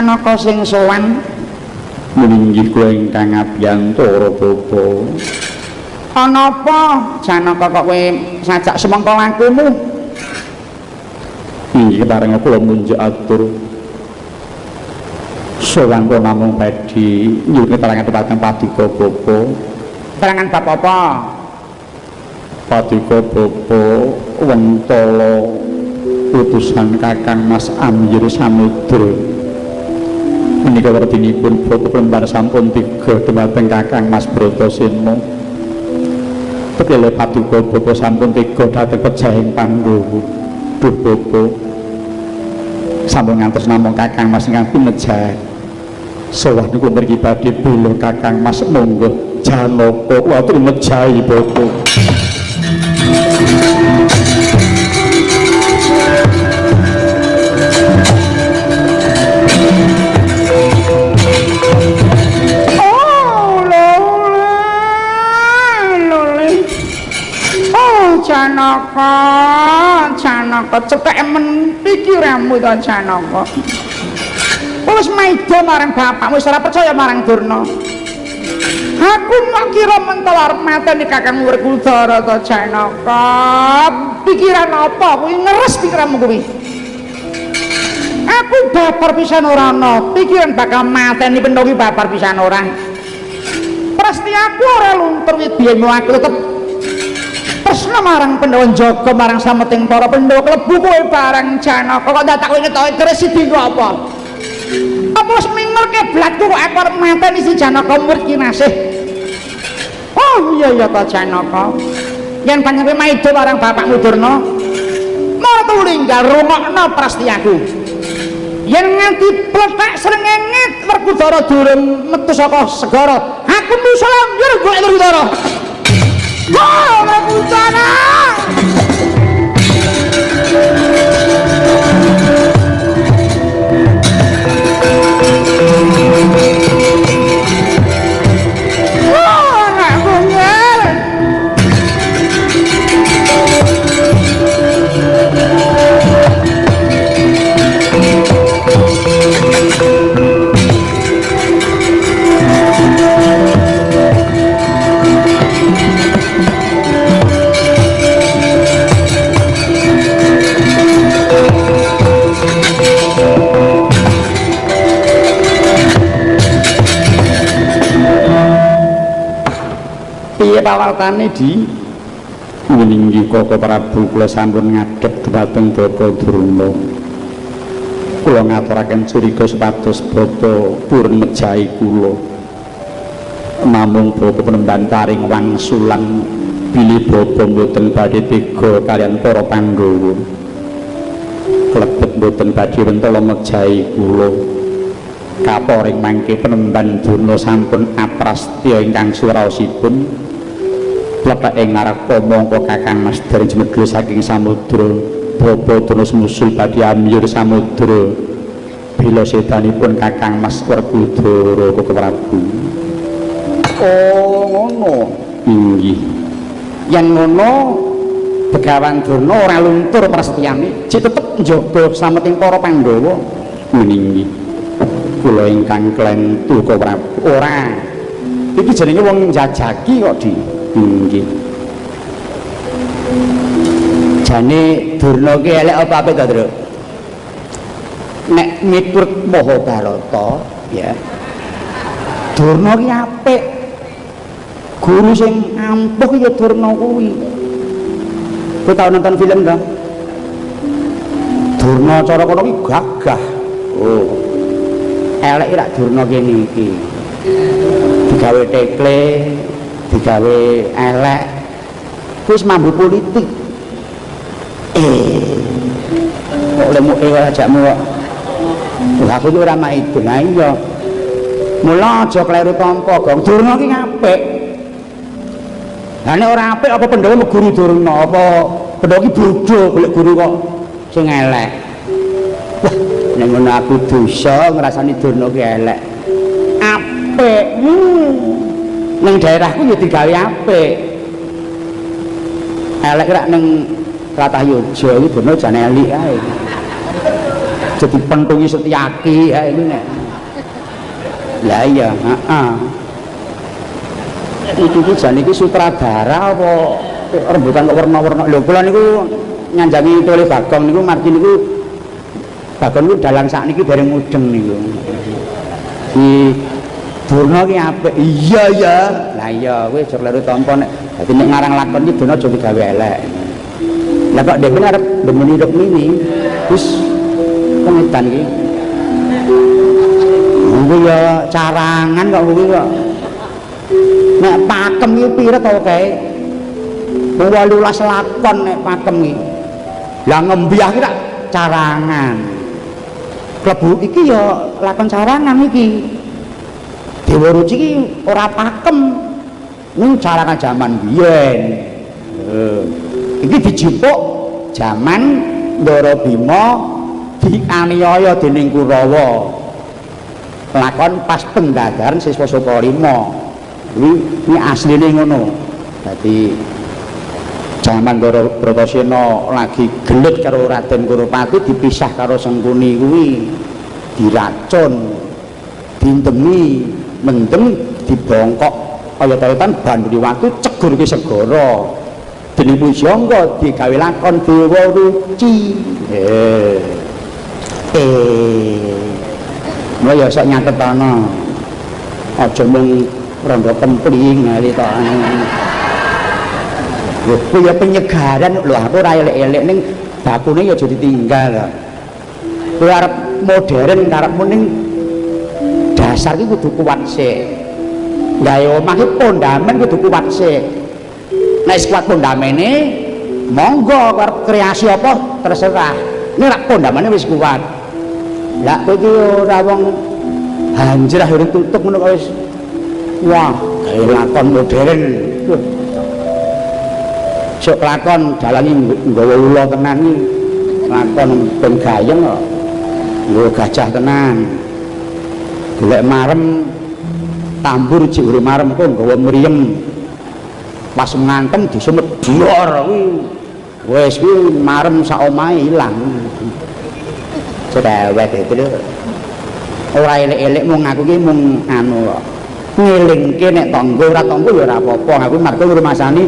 Speaker 1: Janaka sing sowan? Meninggih kula ingkang abiyantara bapa. Ana apa Janaka kok kowe sajak semangka lakumu? Inggih pareng kula munjuk atur. Sowan kula namung badhe nyuwun keterangan dhumateng paduka bapa. Keterangan bab apa? Paduka bapa wentala utusan Kakang Mas Amyir Samudra. Menika werdinipun bapa Plembar sampun tiga dhumateng Kakang Mas Bratasena. Tetele paduka bapa sampun tiga dhateng pejahing Pandhawa. Duh bapa, sampun ngantos namung Kakang Mas ingkang pinejah. Sowah niku mriki badhe bela Kakang Mas monggo Janaka kula aturi mejahi bapa. Oh lole. Oh Janaka, Janaka cethek men pikiranmu to Janaka. Wis maida marang bapakmu wis ora percaya marang Durna. Aku mok kira mentol arep mateni Kakang Werkudara to Janaka. Pikiran apa kuwi ngeres pikiranmu kuwi? Aku babar pisan ora ana, pikiran bakal mateni Pentha ki babar pisan ora. Presti aku ora luntur wit biyen aku tetep tresna marang Pandhawa njaga marang sameting para Pandhawa klebu kowe barang Janaka kok dadak kowe ngetoke keris iki apa? Apa wis minger kiblatku kok aku arep mateni si Janaka murid kinasih. Oh iya iya ta Janaka. Yen pancen kowe maida marang bapakmu Durna, martu linggal rungokno prastiaku. Yen nganti plethek srengenge Werkudara durung metu saka segara, aku musul ambyur golek Werkudara. Wah, Werkudara! Wah, anakku ngel. Piye pawartane di? Wininggi Koko Prabu kula sampun ngadhep dhumateng Bapak Durna. Kula ngaturaken curiga supados bapa purun mejahi kula. Namung bapa penemban paring wangsulan bilih bapa mboten badhe tega kaliyan para Pandhawa. Klebet mboten badhe wentala mejahi kula. Kaporing mangke penemban Durna sampun aprastya ingkang suraosipun. Plepek ing naraka mongko Kakang Mas dereng jumedhul saking samudra. Bapa Durna sumusul badhe amyur samudra. Bela sedanipun Kakang Mas Werkudara Koko Prabu. Oh ngono. Inggih. Yen ngono Begawan Durna ora luntur prasetyane, jek tetep njaga sameting para Pandhawa. Inggih. Kula ingkang klentu Koko Prabu. Ora. Iki jenenge wong njajaki kok, Di. Inggih.
Speaker 3: Jane Durna ki elek apa apik to, Truk? Nek miturut Mahabharata, ya. Durna ki apik. Guru sing ampuh ya Durna kuwi. Kowe tau nonton film ta? Durna cara kono ki gagah. Oh. Elek rak Durna kene iki. Digawe tekle, digawe elek. Kuwi wis mambu politik. Kok lemuke ajakmu kok. Wah, aku iki ora maido. Lah iya. Mula aja kleru tampa, Gong. Durna ki apik. Lah nek ora apik apa Pandhawa meguru Durna? Apa Pandhawa ki bodho golek guru kok sing elek? Wah, nek ngono aku dosa ngrasani Durna ki elek. Apik. Ning daerahku ya digawe apik. Elek rak ning Tlatah Yojo iki Durna jan elik ae. Jadi pentungi Setyaki ya ini nek. Lah iya, heeh. Iki iki jan iki sutradara apa rembutan kok werna-werna. Lho kula niku nyanjangi tole Bagong niku margi niku Bagong niku dalang sakniki dereng mudeng niku. Di Durna ki apik. Iya ya. Lah iya kowe aja kleru tampa nek dadi nek ngarang lakon iki Durna aja digawe elek. Lah kok dhewe arep demeni Rukmini wis pengedan iki. Kuwi ya carangan kok kuwi kok. Nek pakem iki pira to kae? 18 lakon nek pakem iki. Lah ngembyah iki tak carangan. Klebu iki ya lakon carangan iki. Dewa Ruci iki ora pakem. Ning carangan jaman biyen. Iki dijupuk jaman Ndara Bima dianiaya dening Kurawa. Lakon pas pendadaran siswa Sukalima. Ini asline ngono. Dadi jaman Ndara Bratasena lagi gelut karo Raden Kurupati dipisah karo Sengkuni kuwi, diracun, dindemi, mendem, dibongkok kaya-kayatan banduri watu cegur ki segara. Dening Pujangga digawe lakon Dewa Ruci. Mula ya sok nyatet ana. Aja mung rondo kempling ngene to. Lho kuwi ya penyegaran lho, aku ora elek-elek ning bakune ya aja ditinggal. Kowe arep modern karepmu ning dasar iki kudu kuat sik. Gawe omah iki pondamen kudu kuat sik. Nek wis kuat pondamene, monggo arep kreasi apa terserah. Nek rak pondamene wis kuat. Lah kowe iki ora wong hanjrah urung tutuk ngono kok wis wah, gawe lakon modern. Sok lakon dalange nggawa ula tenan iki. Lakon ben gayeng kok. Nggawa gajah tenan. Golek marem tambur jek urip marem kok nggawa mriyem. Pas ngantem disumet dior kuwi. Wis kuwi marem sak omahe ilang. Cerewet itu lho. Ora elek-elek mung aku ki mung anu kok. Ngelingke nek tangga ora tangga ya ora apa-apa. Aku marga ngrumasani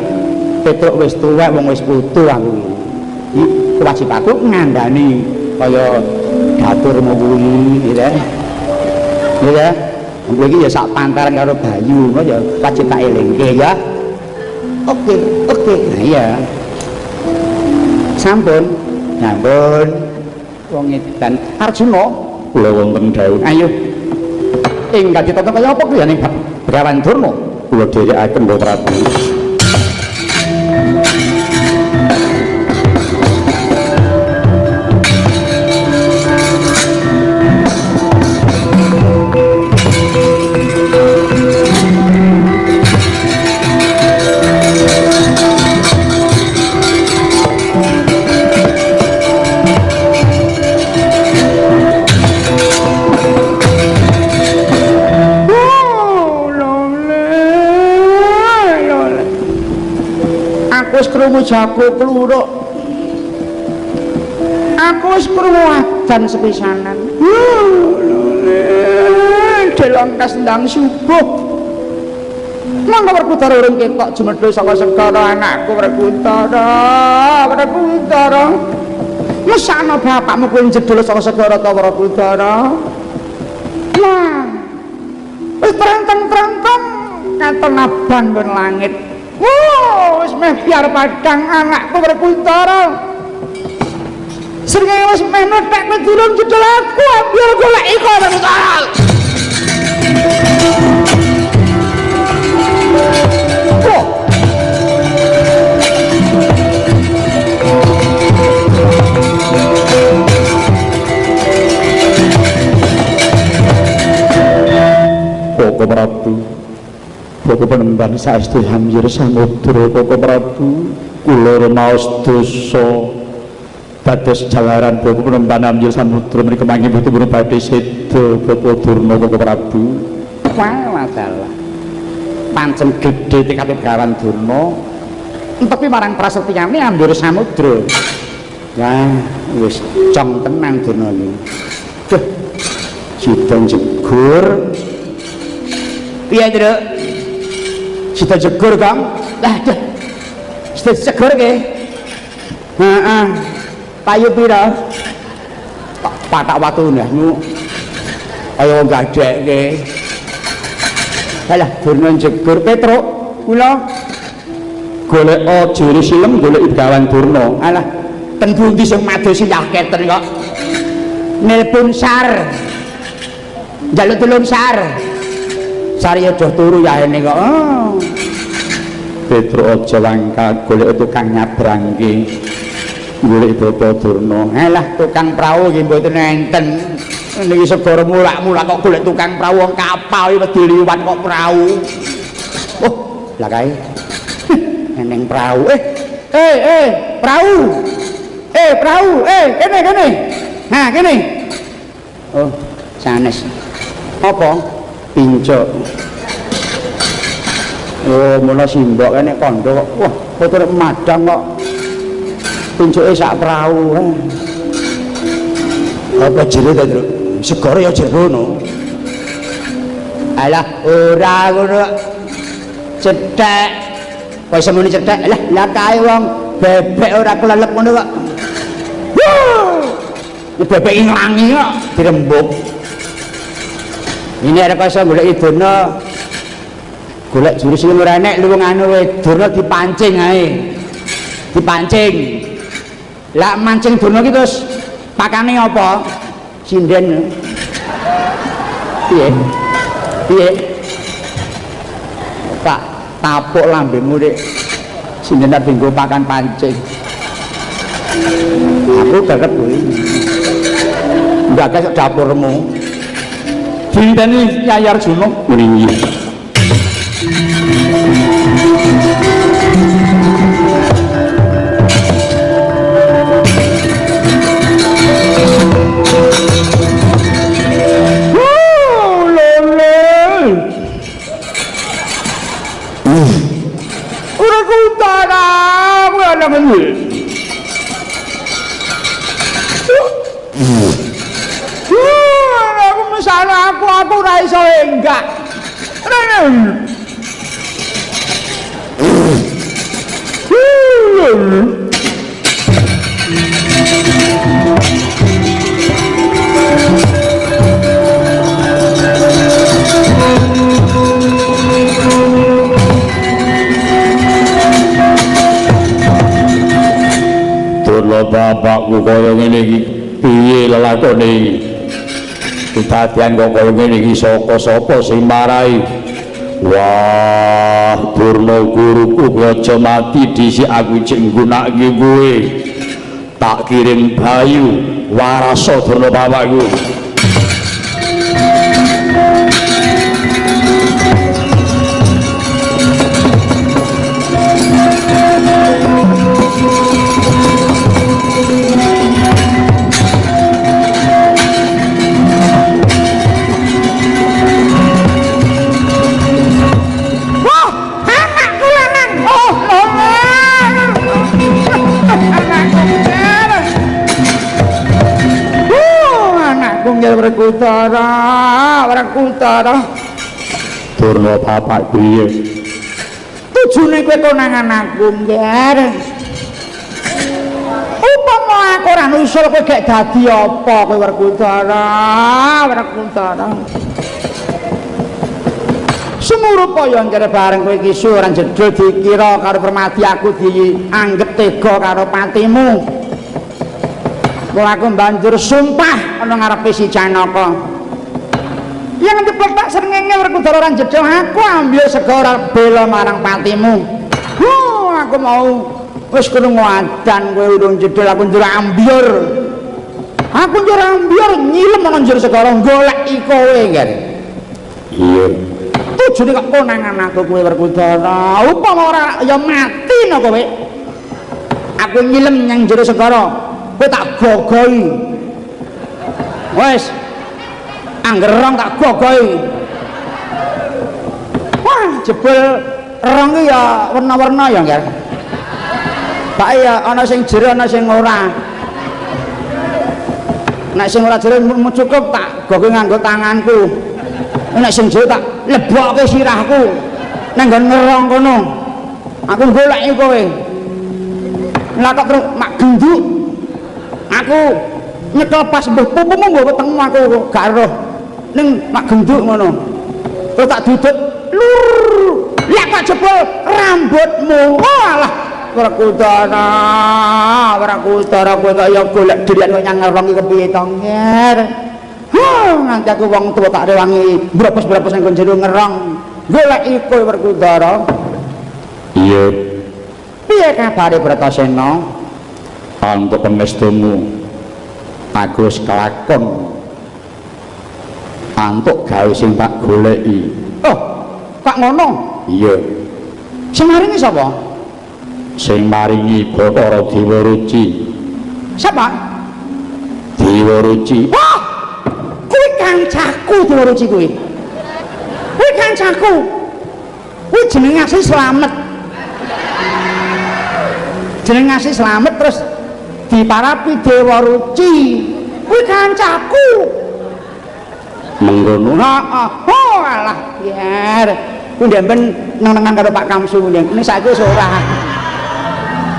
Speaker 3: Petruk wis tuwek wong wis putu aku iki. Iki kewajibanku ngandani kaya dapurmu kuwi ya. Ya. Kowe iki ya sak pantaran karo Bayu, ngono ya wajib tak elingke ya. Oke, oke. Nah iya. Sampun. Sampun. Wong edan Arjuna
Speaker 1: kula wonten dawuh.
Speaker 3: Ayo. Ingkang ditata kaya apa kliyane Begawan Durna?
Speaker 1: Kula dherekaken Mbah Prabu.
Speaker 3: Aku wis krungu jago kluruk. Aku wis krungu adzan sepisanan. Delongkas ndang subuh. Mangga Werkudara urung ketok jumedhul saka segara anakku Werkudara, Werkudara. Mesakno bapakmu kuwi jedul saka segara ta Werkudara. Lah. Wis trenteng-trenteng katon abang nggon langit. Wah, wis meh biar padang anakku Werkudara. Srengenge wis meh nethek kowe durung jedul aku, biar golek iko Werkudara. Oh.
Speaker 1: Koko Prabu, Koko penemban saestu hamyir samudra Koko Prabu, kula rumaos dosa dados jalaran Koko penemban hamyir samudra menika mangke boten badhe seda Bapak Durna Koko Prabu.
Speaker 3: Wah, dalah. Pancen gedhe tekate Begawan Durna entepi marang prasetyane ambyur samudra. Wah, wis cong tenan Durna iki. Duh. Sida jegur. Piye, Truk? Sida jegur, Kang? Lah, duh. Sida jegur ke? Heeh. Payu pira? Patak watu ndahmu. Kaya wong gadhekke. Halah, Durna jegur Petruk, kula
Speaker 1: golek jere silem golek Begawan Durna.
Speaker 3: Alah, ten pundi sing madosi yaketen kok. Nelpon Sar. Njaluk tulung Sar. Sar ya do turu yahene kok. Oh.
Speaker 1: Petruk aja langka golek tukang nyabrangke. Golek Bapak Durna.
Speaker 3: Alah, tukang prau nggih mboten enten. Niki segara mulak-mulak kok golek tukang prau wong kapal iki wedi liwat kok prau. Oh, lah kae. Eneng prau. Prau. Prau. Kene kene. Nah, kene. Oh, sanes. Apa? Pincuk. Oh, mula simbok kene kandha kok. Wah, putur madang kok. Pincuke sak prau. Apa jero ta, Truk? Segara ya jero no. Alah, ora ngono. Cethek. Kok iso muni cethek? Lah, lah kae wong bebek ora kelelep ngono kok. Wuh. Bebek nglangi kok dirembuk. Ini arep iso golek Durna. Golek jurus sing ora enek luwung anu wae Durna dipancing ae. Dipancing. Lah mancing Durna ki terus pakane apa? Sinden. Piye? Piye? Pak, tapuk lambemu rek. Sinden tak dinggo pakan pancing. Aku kerep kuwi. Enggak sak dapurmu.
Speaker 1: Dinteni Kyai Arjuna mriki.
Speaker 3: Aku mesane aku ora iso enggak.
Speaker 1: Durna bapakku kaya ngene iki piye lelakone iki? Kedadian kok kaya ngene iki saka sapa sing marai? Wah, Durna guruku kowe aja mati dhisik aku cek nggunakake kowe. Tak kirim bayu warasa Durna bapakku.
Speaker 3: Werkudara, Werkudara.
Speaker 1: Durna bapak piye?
Speaker 3: Tujune kowe konangan aku, Ngger. Upama aku ora nusul kowe gek dadi apa kowe Werkudara, Werkudara. Sumurupa ya Ngger bareng kowe iki ora jedul dikira karo Permadi aku dianggep tega karo patimu. Mula aku banjur sumpah ana ngarepe si Janaka. Yang dipletak srengenge Werkudara ora jedul aku ambil segara bela marang patimu. Huh, aku mau wis krungu adan kowe urung jedul aku njur ambyur. Aku njur ambyur nyilem ana njur segara goleki kowe, Ngger.
Speaker 1: Iya.
Speaker 3: Tujune kok konangan aku kowe Werkudara. Upama ora ya mati no kowe. Aku nyilem nyang jero segara. Kowe tak gogoi. Wes. Angger rong tak gogoi. Wah, jebul rong ki ya werna-werna ya, Ngger. Pak ya ana sing jero ana sing ora. Nek sing ora jero cukup tak goke nganggo tanganku. Nek sing jero tak lebokke sirahku. Nang nggon ngerong kono. Aku goleki kowe. Lah kok terus mak genduk. Aku nyekel pas mbuh pupumu mbuh wetengmu aku gak roh. Ning mak genduk ngono. Terus tak dudut lur. Lah kok jebul rambutmu. Walah Werkudara, Werkudara kowe kaya golek durian kok nyang ngerong iki kepiye to, Nger? Huh, nganti aku wong tuwa tak rewangi brebes-brebes nang jero ngerong. Goleki kowe Werkudara.
Speaker 1: Iya.
Speaker 3: Piye kabare Bratasena?
Speaker 1: Antuk pangestumu. Aku wis kelakon. Antuk gawe sing tak goleki.
Speaker 3: Oh, kok ngono?
Speaker 1: Iya.
Speaker 3: Sing maringi sapa?
Speaker 1: Sing maringi Bathara Dewa Ruci.
Speaker 3: Sapa?
Speaker 1: Dewa Ruci.
Speaker 3: Wah! Kuwi kancaku Dewa Ruci kuwi. Kuwi kancaku. Kuwi jenenge asli Slamet. Jenenge asli Slamet terus diparapi Dewa Ruci. Kuwi kancaku.
Speaker 1: Mengkono.
Speaker 3: Heeh. Oh alah, biar. Kuwi ndempen neng-nengan karo Pak Kamsu ndeng. Ning saiki wis ora.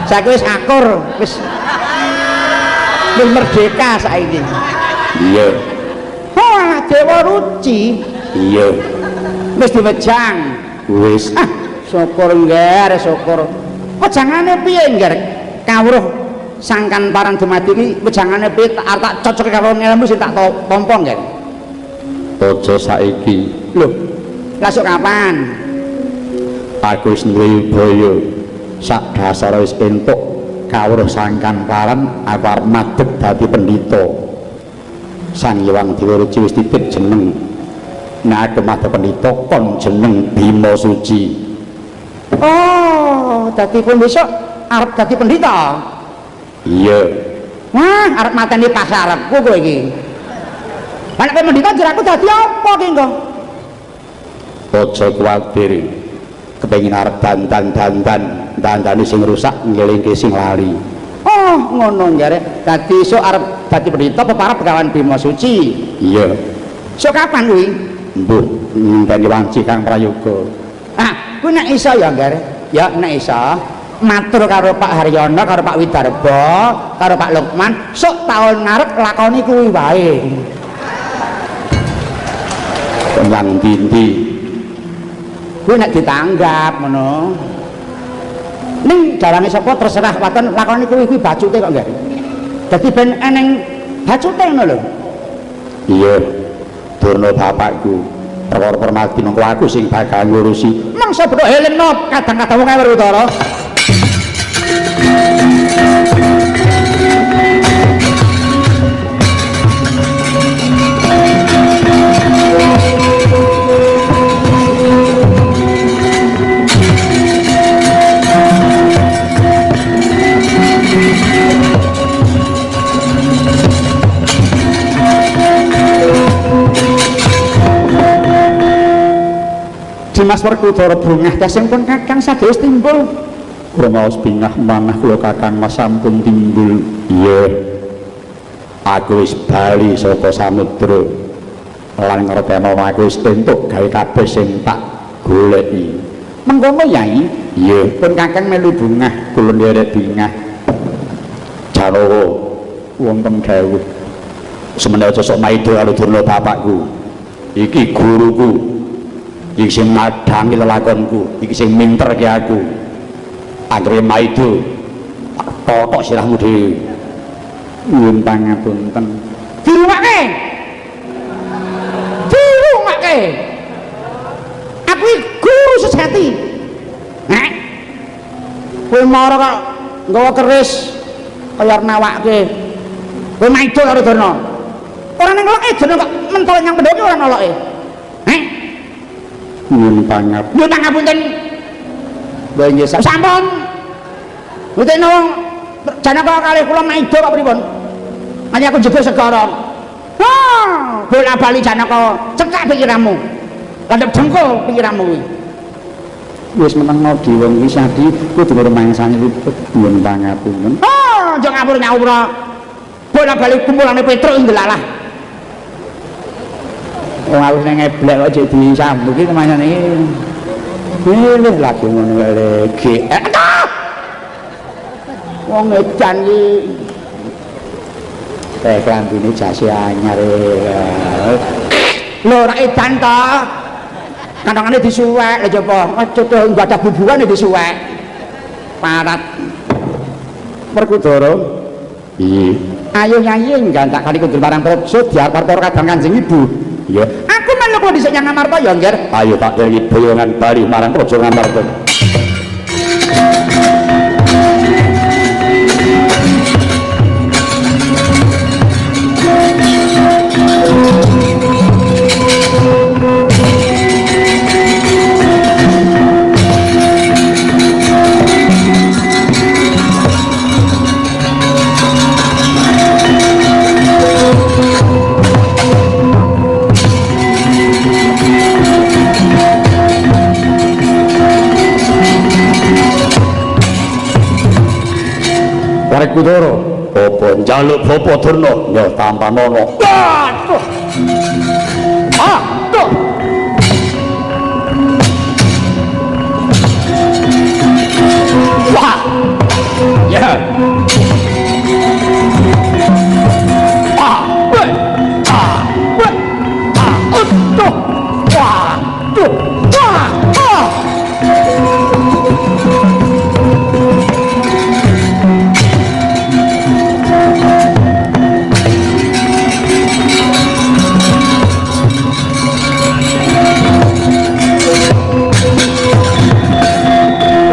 Speaker 3: Saiki wis akur, wis merdeka saiki.
Speaker 1: Iya.
Speaker 3: Oh, alah Dewa Ruci.
Speaker 1: Iya.
Speaker 3: Wis diwejang.
Speaker 1: Wis.
Speaker 3: Ah, syukur ngger, syukur. Wejangane piye ngger? Kawruh sangkan parang dumadi iki wejangane piye tak tak cocok karo ngelmu sing tak tampa ngger.
Speaker 1: Aja saiki.
Speaker 3: Lho, lah sok kapan?
Speaker 1: Aku wis duwe baya. Sak dasare wis entuk kawruh sangkan paran aku arep madhep dadi pendhita. Sang Hyang Dewa Ruci wis titip jeneng. Nek aku madhep pendhita kon jeneng Bima Suci.
Speaker 3: Oh, dadi pun besok arep dadi pendhita.
Speaker 1: Iya.
Speaker 3: Wah, arep mateni pasarepku kowe iki. Lah nek pendhita jare aku dadi apa ki engko?
Speaker 1: Aja kuwatir. Kepengin arep dandan-dandan, dandane sing rusak ngelingke sing lali.
Speaker 3: Oh, ngono jare. Dadi esuk arep dadi pendhita peparap Begawan Bima Suci.
Speaker 1: Iya.
Speaker 3: Sok kapan kuwi?
Speaker 1: Mbuh, ngenteni wanci Kang Prayoga.
Speaker 3: Ah, kuwi nek iso ya, Ngger. Ya nek iso matur karo Pak Haryono, karo Pak Widarba, karo Pak Lukman, sok taun ngarep lakoni kuwi wae.
Speaker 1: Nyang ndi-ndi.
Speaker 3: Kuwi nek ditanggap ngono. Ning dalange sapa terserah waton lakoni kuwi kuwi bacute kok, Ngger. Dadi ben eneng bacute ngono lho.
Speaker 1: Iya. Durna bapakku. Perkara permati mengko aku sing bakal ngurusi.
Speaker 3: Mangsa beto heleno kadang-kadang wong Werkudara. Dimas Werkudara bungah tasing pun Kakang sados timbul.
Speaker 1: Kula maos bingah manah kula Kakang Mas sampun timbul. Iya. Aku wis bali saka samudra. Lan ngerteno aku wis entuk gawe kabeh sing tak goleki.
Speaker 3: Mengkono Yai?
Speaker 1: Iya,
Speaker 3: pun Kakang melu bungah,
Speaker 1: kula nderek bingah. Janowo wonten dawuh. Semene aja sok maida karo Durna bapakku. Iki guruku. Iki sing madhangi lelakonku, iki sing minterke aku. Anggere maido tak totok sirahmu dhewe.
Speaker 3: Nyuwun pangapunten. Dirungake. Dirungake. Aku iki guru sejati. Nek kowe mara kok nggawa keris kaya nawake. Kowe maido karo Durna. Ora ning loke Durna kok mentol nyang pendhoke ora noloke. Heh.
Speaker 1: Nyuwun pangapunten.
Speaker 3: Nyuwun pangapunten. Lha nggih sampun. Mboten wong Janaka kalih kula maido kok pripun? Hanya aku jebul segara. Wah, bola-bali Janaka, cekak pikiranmu. Landhep dengkul pikiranmu kuwi.
Speaker 1: Wis menengo dhewe wong iki sadi kudu rumangsani luput. Nyuwun pangapunten.
Speaker 3: Oh, aja ngapur nyaura. Bola-bali kumpulane Petruk ndelalah. Wong aku ning ngeblek kok jek disambung iki kemanyane iki. Pilih lagi ngono wae. Wong edan iki. Klambine jase anyar. Lho ora edan ta? Kantongane disuwek lha coba. Aja to nggadah bubuhan disuwek. Parat.
Speaker 1: Werkudara. Piye?
Speaker 3: Ayo nyanyi nggantak kali kudu marang praja diarep para kadang Kanjeng Ibu.
Speaker 1: Iya.
Speaker 3: Aku melu kula dhisik nyang Ngamarta ya, Ngger.
Speaker 1: Ayo tak kei boyongan bali marang praja Ngamarta. Werkudara, apa njaluk Bapak Durna? Ya tampanono.
Speaker 3: Aduh. Aduh. Wah.
Speaker 1: Ya.
Speaker 3: Ah, weh. Ah, weh. Ah, aduh. Wah. Duh. Wah. Ah.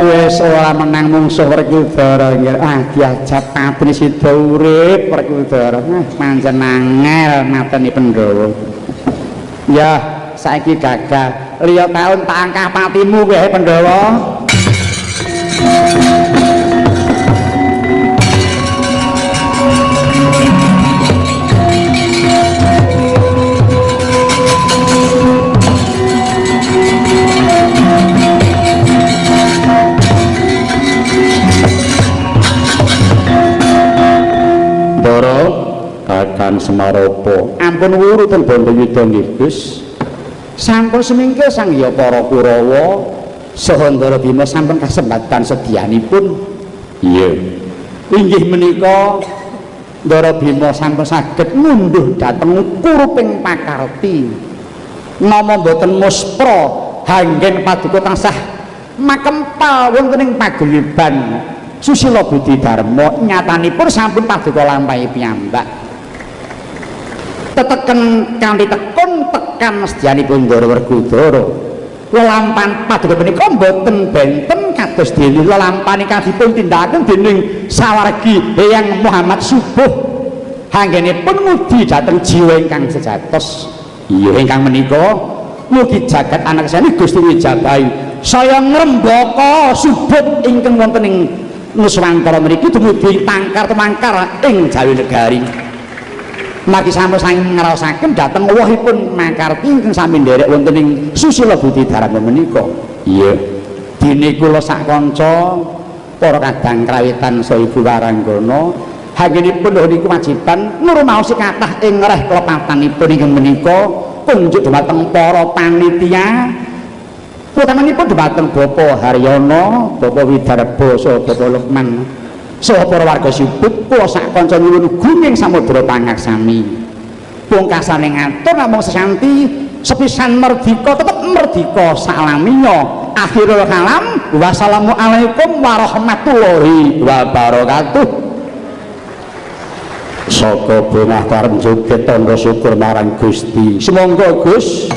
Speaker 3: Wis ora menang mungsuh Werkudara nggih. Ah diajak pateni sida urip Werkudara. Ah pancen angel mateni Pandhawa. Ya saiki gagal. Liya taun tak angkah patimu kowe Pandhawa.
Speaker 1: Ndara Kakang Semaropo, ampun wuru ten Bandayuda nggih Gus.
Speaker 3: Sampun semingkir Sang Hyang para Kurawa saha Ndara Bima sampun kasembatan sedianipun.
Speaker 1: Iya.
Speaker 3: Inggih menika Ndara Bima sampun saged ngunduh dhateng kuruping pakarti. Nama mboten muspra hanggen paduka tansah makempal wonten ing paguyuban Susila Budi Dharma. Nyatanipun sampun paduka lampahi piyambak. Teteken kanthi tekun tekan sedyanipun Ndara Werkudara. Lelampan paduka punika mboten benten kados dene lelampan ingkang dipun tindakaken dening sawargi Eyang Muhammad Subuh. Anggenipun ngudi dhateng jiwa ingkang sejatos.
Speaker 1: Iya.
Speaker 3: Ingkang menika mugi jagat anak sani Gusti wijabahi saya ngrembaka subut ingkang wonten ing Nuswantara mriki dumugi tangkar tumangkar ing Jawi Negari. Margi sampun saking ngraosaken dhateng wohipun makarti ingkang sami nderek wonten ing Susila Budi Dharma menika.
Speaker 1: Iya.
Speaker 3: Dene kula sak kanca para kadang krawitan saha Ibu Waranggana anggenipun nuhun kewajiban ngrumaosi kathah ing reh klepatanipun ingkang menika kunjuk dumateng para panitia, utamanipun dumateng Bapak Haryono, Bapak Widarba saha Bapak Lukman saha para warga Sibut. Kula sak kanca nyuwun gunging samudra pangaksami. Pungkasane ngatur namung sesanti sepisan merdika tetep merdika saklaminya. Akhirul kalam, wassalamualaikum warahmatullahi wabarakatuh.
Speaker 1: Saka bungah karep joget tandha syukur marang Gusti. Sumangga Gus.